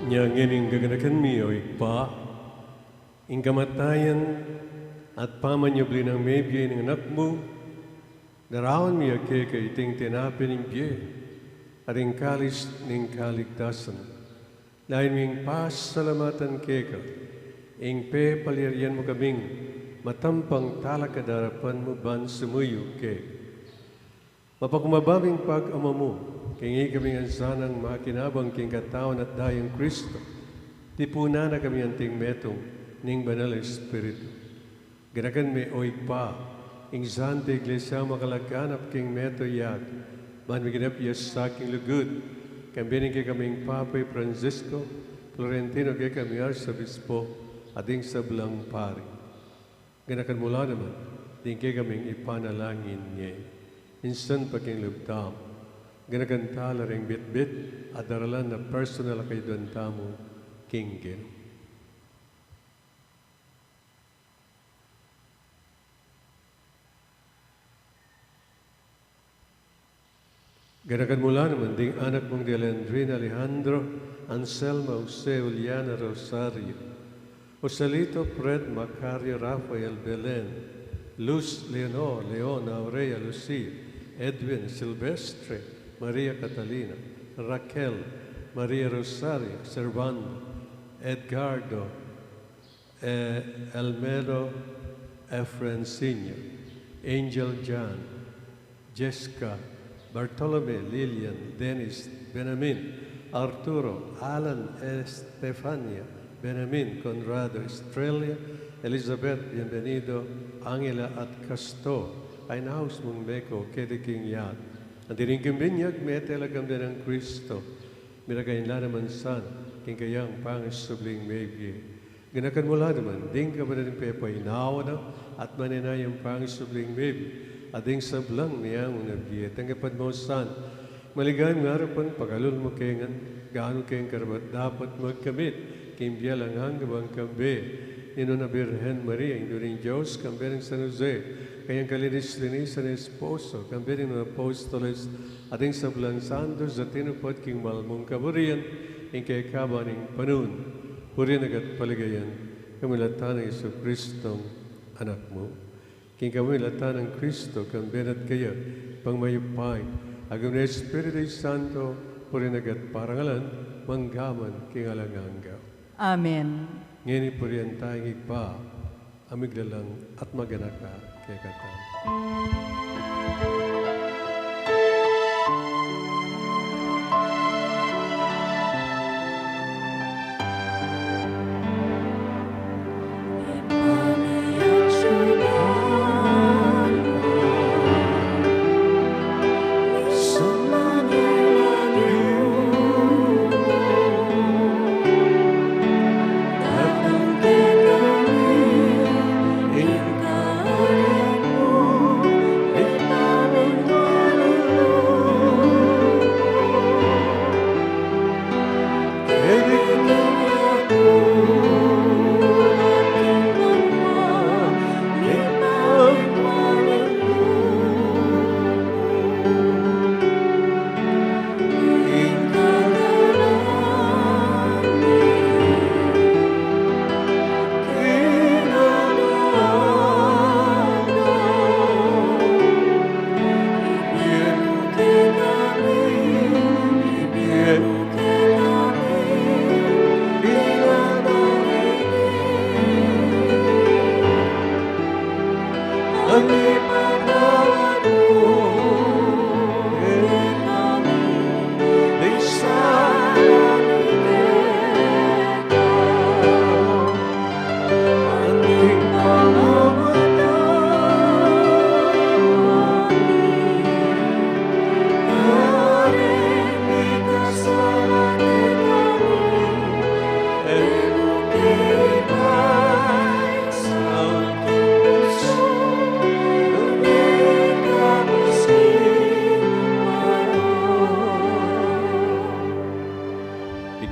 Nya ngeni, gaganakan mi, o Ibpa, ing kamatayan at pamanyubli nang mebie ning Anak mu, daraun mi ya keka iting tinape ning bie at ing kalis ning kaligtasan. Layun ming pasalamatan keka ing pepalyarian mu kaming matampang talakad king arapan mu ban sumuyu keka. Mapakumbaba ming pag-amanu king ikaming asanang makinabang king katawan at daya nang Kristo, tipunan na kami anting metung ning Banal Espiritu. Ganakan me, o Ibpa, ing Santa Iglesia makalaganap king metung yatu, ban miganap ya sa king lugud, kambe ning kekaming Papa i Francisco, Florentino kekaming Arsobispo, at ding sablang pari. Ganakan mu la naman ding kekaming ipanalangin ngeni. Minsan pa king lub tamu, ganakan tala ring bitbit a daralan a personal a kayadwan tamu king Ginu. Ganakan mu la naman ding anak mung Delandrina, Alejandro, Anselma, Jose, Juliana, Rosario, Joselito, Fred, Macario, Rafael, Belen, Luz, Leonor, Leon, Aurea, Lucia, Edwin, Silvestre, Maria Catalina, Raquel, Maria Rosario, Servando, Edgardo, eh, Elmero, Efren Senior, Angel, John, Jessica, Bartolome, Lilian, Dennis, Benjamin, Arturo, Alan, Estefania, Benjamin, Conrado, Estrella, Elizabeth, Bienvenido, Angela, at Castor, a inaus mung meko keti king yatu. Anti ring king binyag, mete la kambe nang Kristo, miragain la naman sana king kayang pangasubling mebie. Ganakan mu la naman ding kapatad a pepainawa na at maninaya king pangasubling mebie, at ding sablang meangu na bie. Tanggapan mu sana king maligayang arapan, pakalulu mu kami ngan ganu keng karapat-dapat magkamit king bie alang angga bang kambe ning nuan a Birhen Maria, Indu ning Dios, kambe nang San Jose, kayang kalinis-linisan a esposo, kambe ning nuan a apostoles, at ding sablang santos a tinupad king mal mung kaburian ing kekaban ning panaun. Purian na ka at paligayan ka, pamilatan nang Jesucristong Anak mu. King pamilatan nang Kristo, kambe na at kaya, Ibpang mayupaya, agamit ning Espiritu Santo, purian na ka at parangalan, mangga man king alang angga. Amen. Ngeni purian taya ing Ibpa a miglalang at maganaka kekatamu.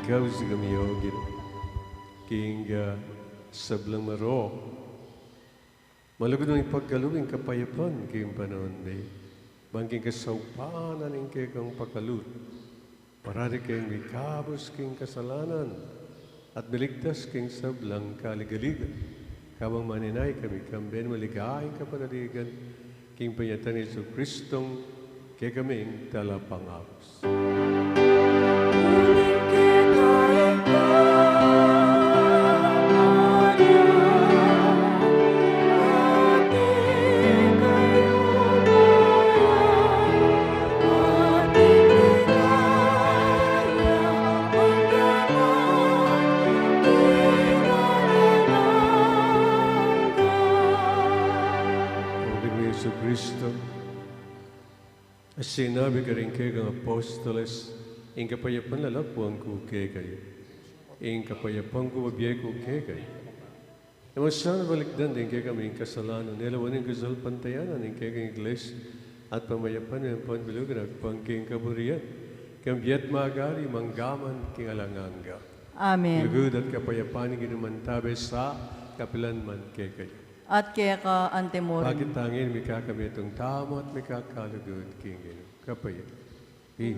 Ikauzi kami, O Ginu, king sablang marok. Malugud mung ipagkalub ing kapayapan king panaun mi, bang king kasaupan ning kekang pakalub, parati kaming mikabus king kasalanan at miligtas king sablang kaligaligan, kabang maninaya kami kambe ning maligayang kapanaligan, king panyatang nang Jesucristong kekaming Talapangabus. Jesucristo, sinabi karing kekang apostoles, ing kapayapan lalakuan ku kekayu, ing kapayapan ku bibie ku kekayu. Nung sa balikdan ding kekaming kasalanan, e lawan ing kasalpantayanan ning kekang Iglesia, at pamayapan me ampon bilug na agpang king kaburian, king bie at magari, mangga man king alang angga. Amen. Lugud at kapayapan ning Ginu mantabe sa kapilan man kekayu. At keka antimurin. Bakit tangin mikakami itong tama at mikakalugud king Ginu. Kapaya. Peace.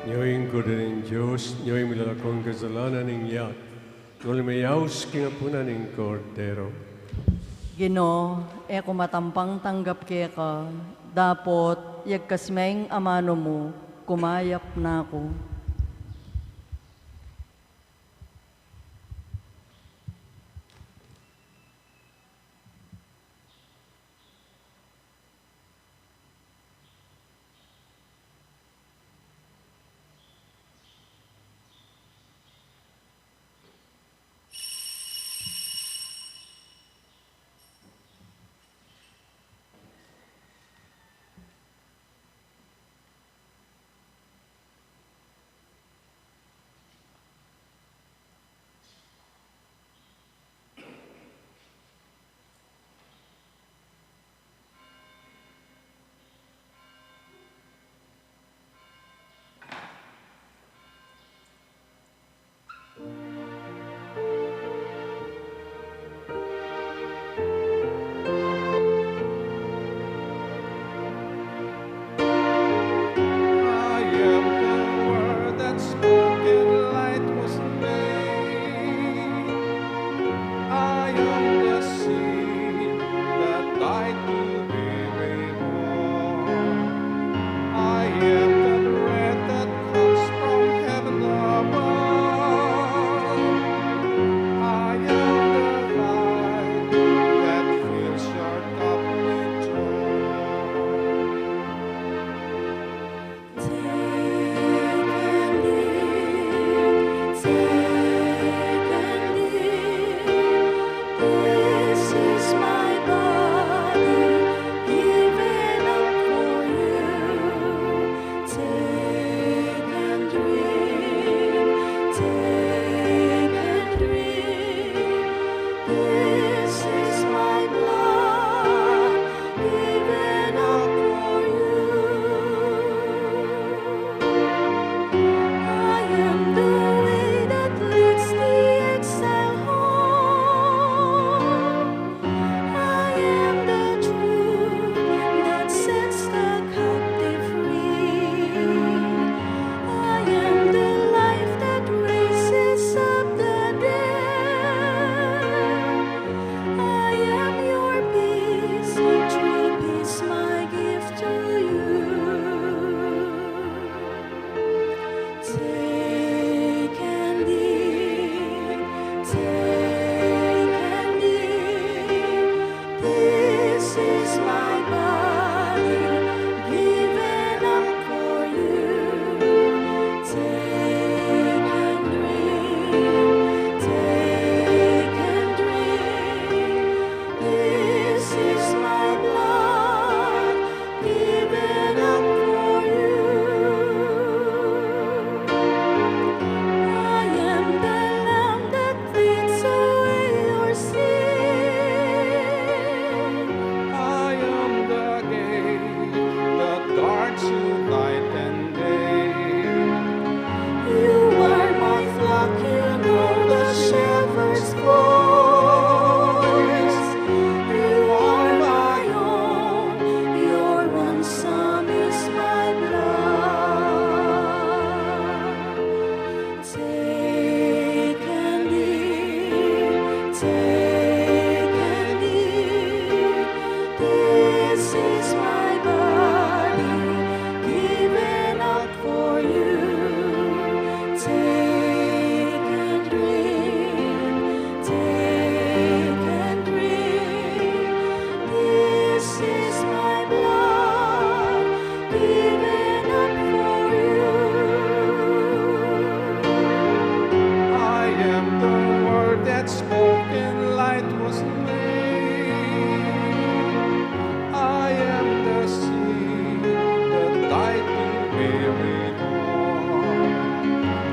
Nyo ing Kordero ning Dios, nyo ing milalako king kasalanan ning yatu. Nung lumiyaus king apunan ning Kordero. Ginu, e ku matampang tanggap keka, dapot yagkas me ing amanu mu, kumayap na ku.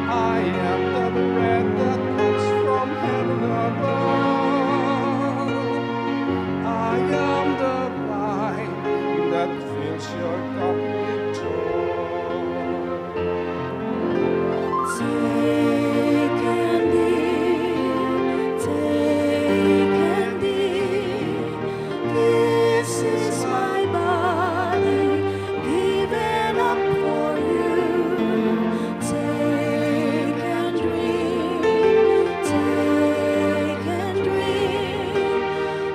I am the bread that comes from heaven above. I am the wine that fills your cup with joy. Take and eat, take and eat. This is my body given up for you. Take and drink, take and drink.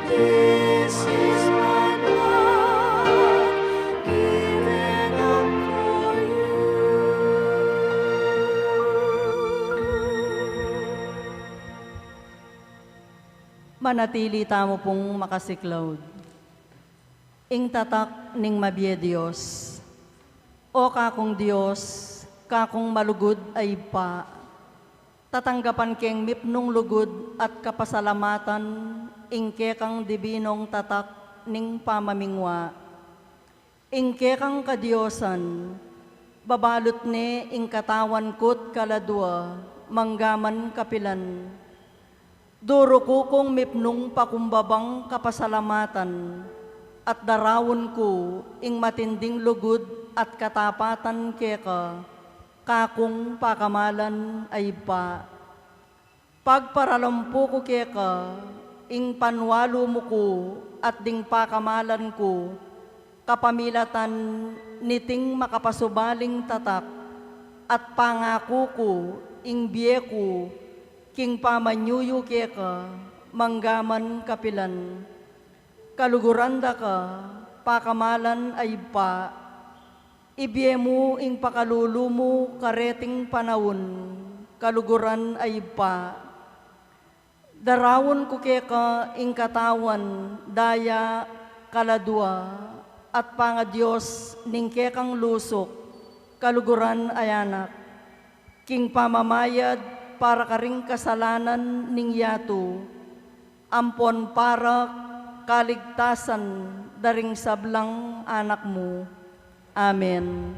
This is my blood given up for you. Manatili tamu pung makasiklaud. Ing tatak ning mabie Dios. O kakung Dios, kakung malugud a Ibpa, tatanggapan keng mipnung lugud at kapasalamatan ing kekang dibinong tatak ning pamamingwa. Ing kekang kadiosan, babalut ne ing katawan ku't kaladua, manggaman kapilan. Duru ku kung mipnung pakumbabang kapasalamatan, at daraun ku ing matinding lugud at katapatan keka, kakung pakamalan a Ibpa. Pagparalampu ku keka ing panwalu mu ku at ding pakamalan ku, kapamilatan niting makapasubaling tatak, at pangaku ku ing bie ku king pamanyuyu keka, manggaman kapilan. Kaluguran da ka, pakamalan a Ibpa, ibie mu ing pakalulu mu kareting panaun, kaluguran a Ibpa. Daraun ku keka ing katawan, daya, kaladua, at pangadios ning kekang lusuk, kaluguran a Anak, king pamamayad para karing kasalanan ning yatu, ampon para kaligtasan da ring sablang anak mu. Amen.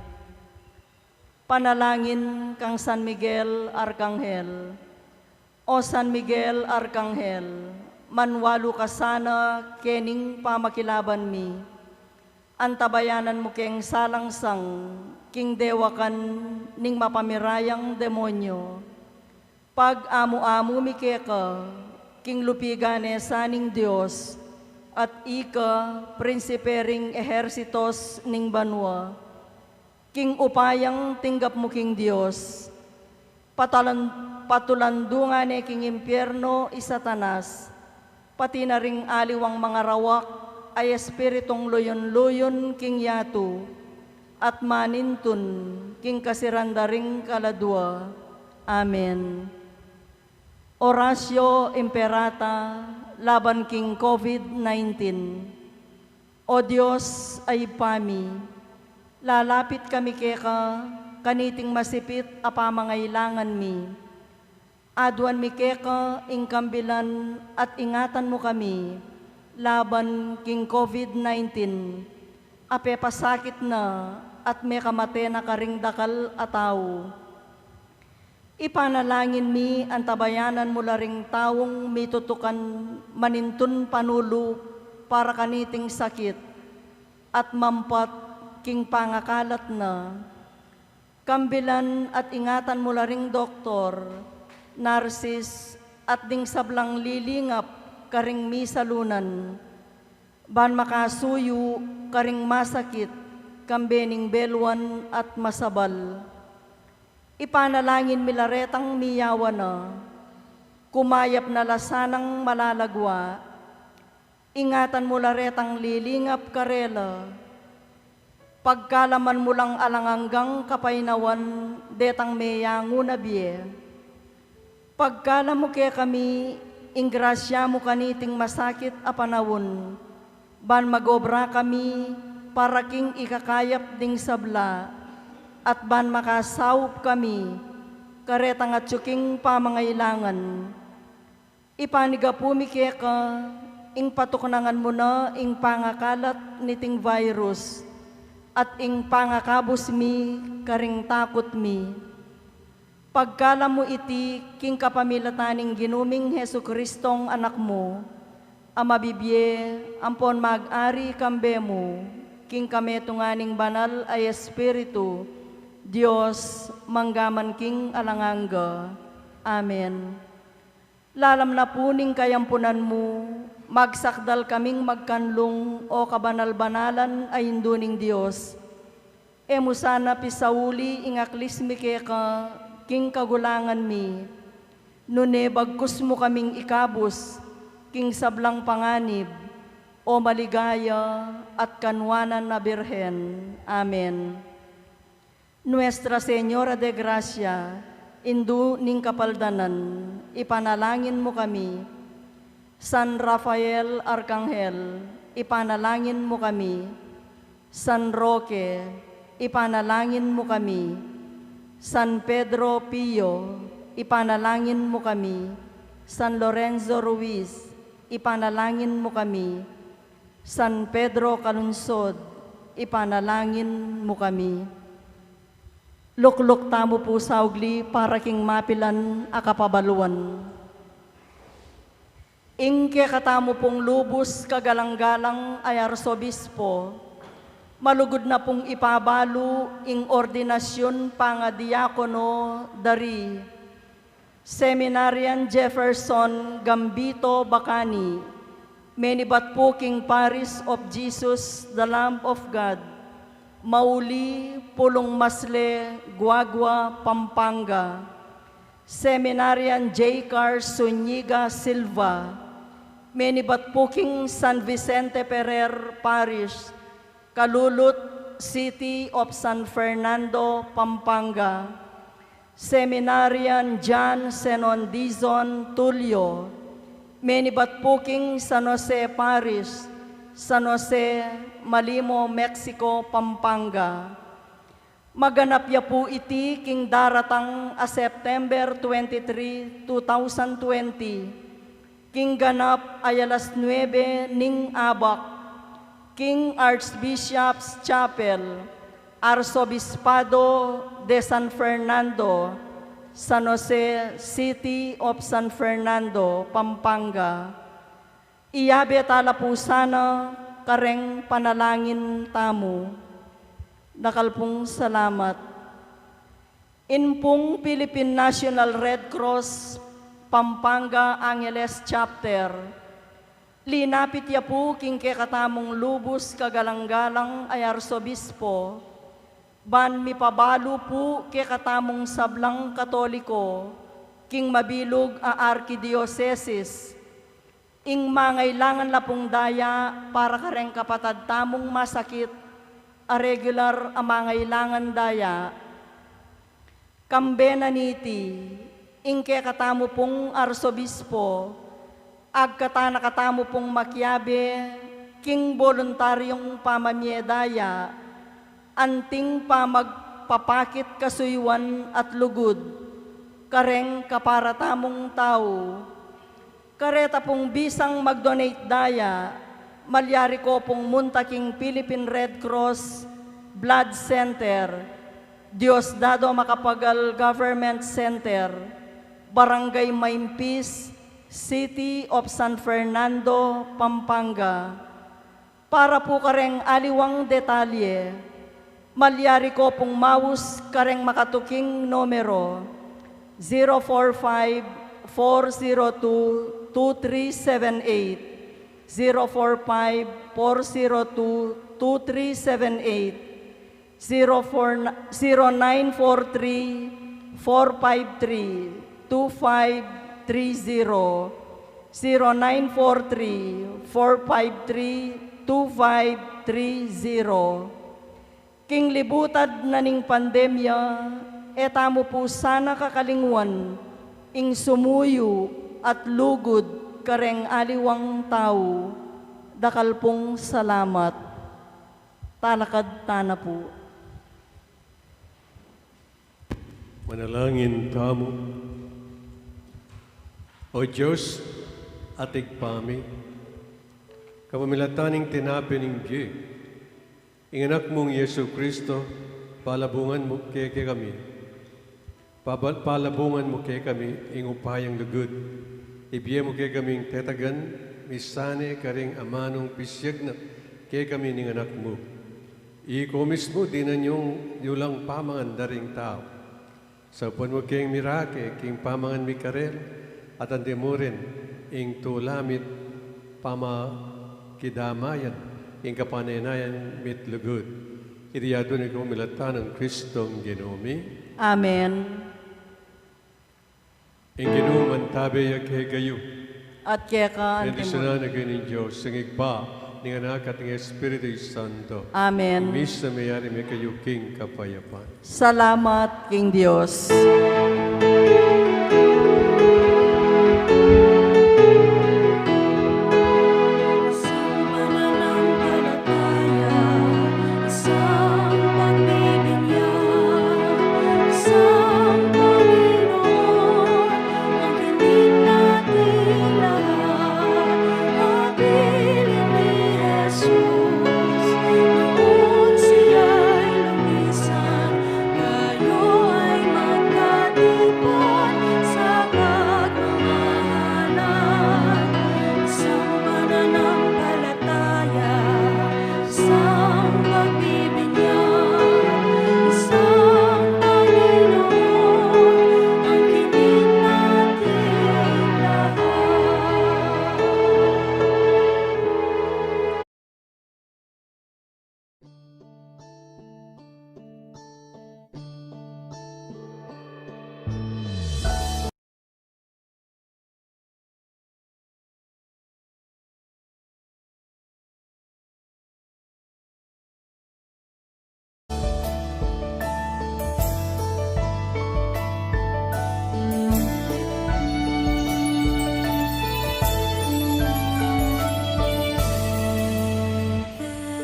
Panalangin kang San Miguel Arkanghel. O San Miguel Arkanghel, manwalu ka sana kening pamakilaban mi. Antabayanan mu keng salangsang king dewakan ning mapamirayang demonyo. Pag-amu-amu mi keka king lupigan ne sa ning Dios, at ika prinsipe ring ehersitos ning banua. King upayang tinggap mu king Dios, patalan-, patulandu nga ne king impierno i Satanas, pati na ring aliwang mangarawak a espiritung luyun-luyun king yatu, at manintun king kasiran da ring kaladua. Amen. Oratio Imperata laban king COVID nineteen. O Dios a Ibpa mi, lalapit kami keka kaniting masipit a pamangailangan mi. Aduan mi keka ing kambilan at ingatan mu kami laban king COVID nineteen a pepasakit na at mekamate na karing dakal a tau. Ipanalangin mi, antabayanan mu la ring taung mitutukan manintun panulu para kaniting sakit at mampat king pangakalat na. Kambilan at ingatan mu la ring doktor, narsis, at ding sablang lilingap karing misalunan, ban makasuyu karing masakit, kambe ning beluan at masabal. Ipanalangin mi la retang miyawa na, kumayap na la sanang malalagua. Ingatan mu la retang lilingap karela. Pagkalaman mu lang alang anggang kapainawan detang meyangu na bie. Pagkalam mu kekami ing grasya mu kaniting masakit a panaun, ban mag-obra kami para king ikakayap ding sabla, at ban makasaup kami karetang atyu king pamangailangan. Ipanigapu mi keka ing patuknangan mu na ing pangakalat niting virus, at ing pangakabus mi karing takut mi. Pagkalam mu iti king kapamilatan ning Ginu ming Jesucristong Anak mu, a mabibie ampon mag-ari kambe mu, king kametungan ning Banal a Espiritu, Dios, mangga man king alang angga. Amen. Lalam na pu ning kayampunan mu, magsakdal kaming magkanlung, o kabanal-banalan a Indu ning Dios. E mu sana pisauli ing aklis mi keka king kagulangan mi, nune bagkus mu kaming ikabus king sablang panganib, o maligaya at kanwanan a Birhen. Amen. Nuestra Señora de Gracia, Indu ning Kapaldanan, ipanalangin mu kami. San Rafael Arkanghel, ipanalangin mu kami. San Roque, ipanalangin mu kami. San Pedro Pio, ipanalangin mu kami. San Lorenzo Ruiz, ipanalangin mu kami. San Pedro Calungsod, ipanalangin mu kami. Lukluk tamu pu saugli para king mapilan a kapabaluan. Ing kekatamu pung lubus kagalang-galang a Arsobispo, malugud na pung ipabalu ing ordinasyun pangadiakono dari Seminarian Jefferson Gambito Bacani, menibat pu king Parish of Jesus the Lamb of God, Mauli, Pulong Masle, Guagua, Pampanga. Seminarian Jaycar Zuniga Silva, menibat pu king San Vicente Ferrer Parish, Calulut, City of San Fernando, Pampanga. Seminarian John Zenon Dizon Tulio, menibat pu king San Jose Parish, San Jose, Malimo, Mexico, Pampanga. Maganap ya pu iti king daratang a September twenty-three, two thousand twenty, king ganap a alas nuebe ning abak, king Archbishop's Chapel, Arsobispado de San Fernando, San Jose, City of San Fernando, Pampanga. Iyabe tala pu sana kareng panalangin tamu. Dakal pung salamat. Ing pung Philippine National Red Cross Pampanga Angeles Chapter, linapit ya pu king kekatamung lubus kagalang-galang a Arsobispo, ban mipabalu pu kekatamung sablang Katoliko king mabilug a arkidiosesis, ing mangailangan la pung daya para kareng kapatad tamung masakit a regular a mangailangan daya. Kambe na niti, ing kekatamu pung Arsobispo, agkatan na katamu pung makiabe king boluntaryung pamamie daya, anting pamagpapakit kasuyuan at lugud kareng kapara tamung tau. Kareta pung bisang mag-donate daya, malyari ko pung munta king Philippine Red Cross Blood Center, Diosdado Macapagal Government Center, Barangay Maimpis, City of San Fernando, Pampanga. Para pu kareng aliwang detalye, malyari ko pung maus kareng makatuking numero, zero four five, four zero two, two three seven eight, zero four five, four zero two, two three seven eight, zero four, zero nine four three, four five three, two five three zero, zero nine four three, four five three, two five three zero. King libutad na ning pandemya, e tamu pu sana kakalingwan ing sumuyu at lugud kareng aliwang tau. Dakal pung salamat. Talakad tana pu. Manalangin tamu. O Dios at Ibpa mi, kapamilatan ning tinape ning bie, Ing Anak mung Jesucristo, palabungan mu kekami, pabal-, palabungan mu kekami ing upayang lugud. Ibie mu kekaming tetagan, misane karing amanung pisiag na kekami ning Anak mu. Ika mismu dinan yu lang pamangan da ring tau. Saupan mu keng mirake king pamangan mi karela, at anti mu rin ing tula mit pamakidamayan king kapanenayan mit lugud. Iti adwan mi king milatan nang Kristong Ginu mi. Amen. Ing Ginu mantabe ya kekayu. At keka anti mu. Bendisyunan na kayu ning Dios, ing Ibpa, ning Anak, at ning Espiritu Santo. Amen. Ing misa meyari me kayu king kapayapan. Salamat king Dios.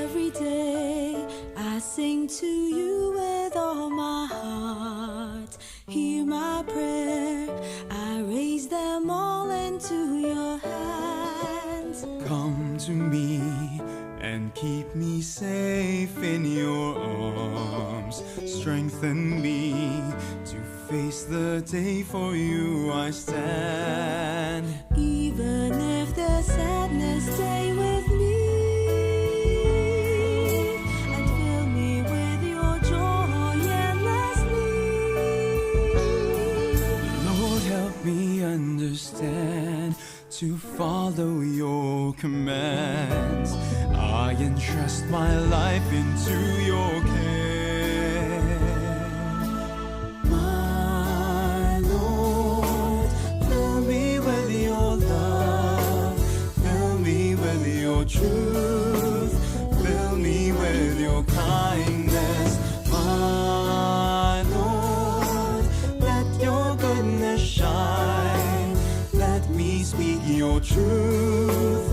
Every day I sing to you with all my heart. Hear my prayer, I raise them all into your hands. Come to me and keep me safe in your arms. Strengthen me to face the day for you I stand. Even if the sadness stay with me, and fill me with your joy endlessly. Lord, help me understand to follow your commands. I entrust my life into your care. My Lord, fill me with your love, fill me with your truth, fill me with your kindness. My Lord, let your goodness shine, let me speak your truth.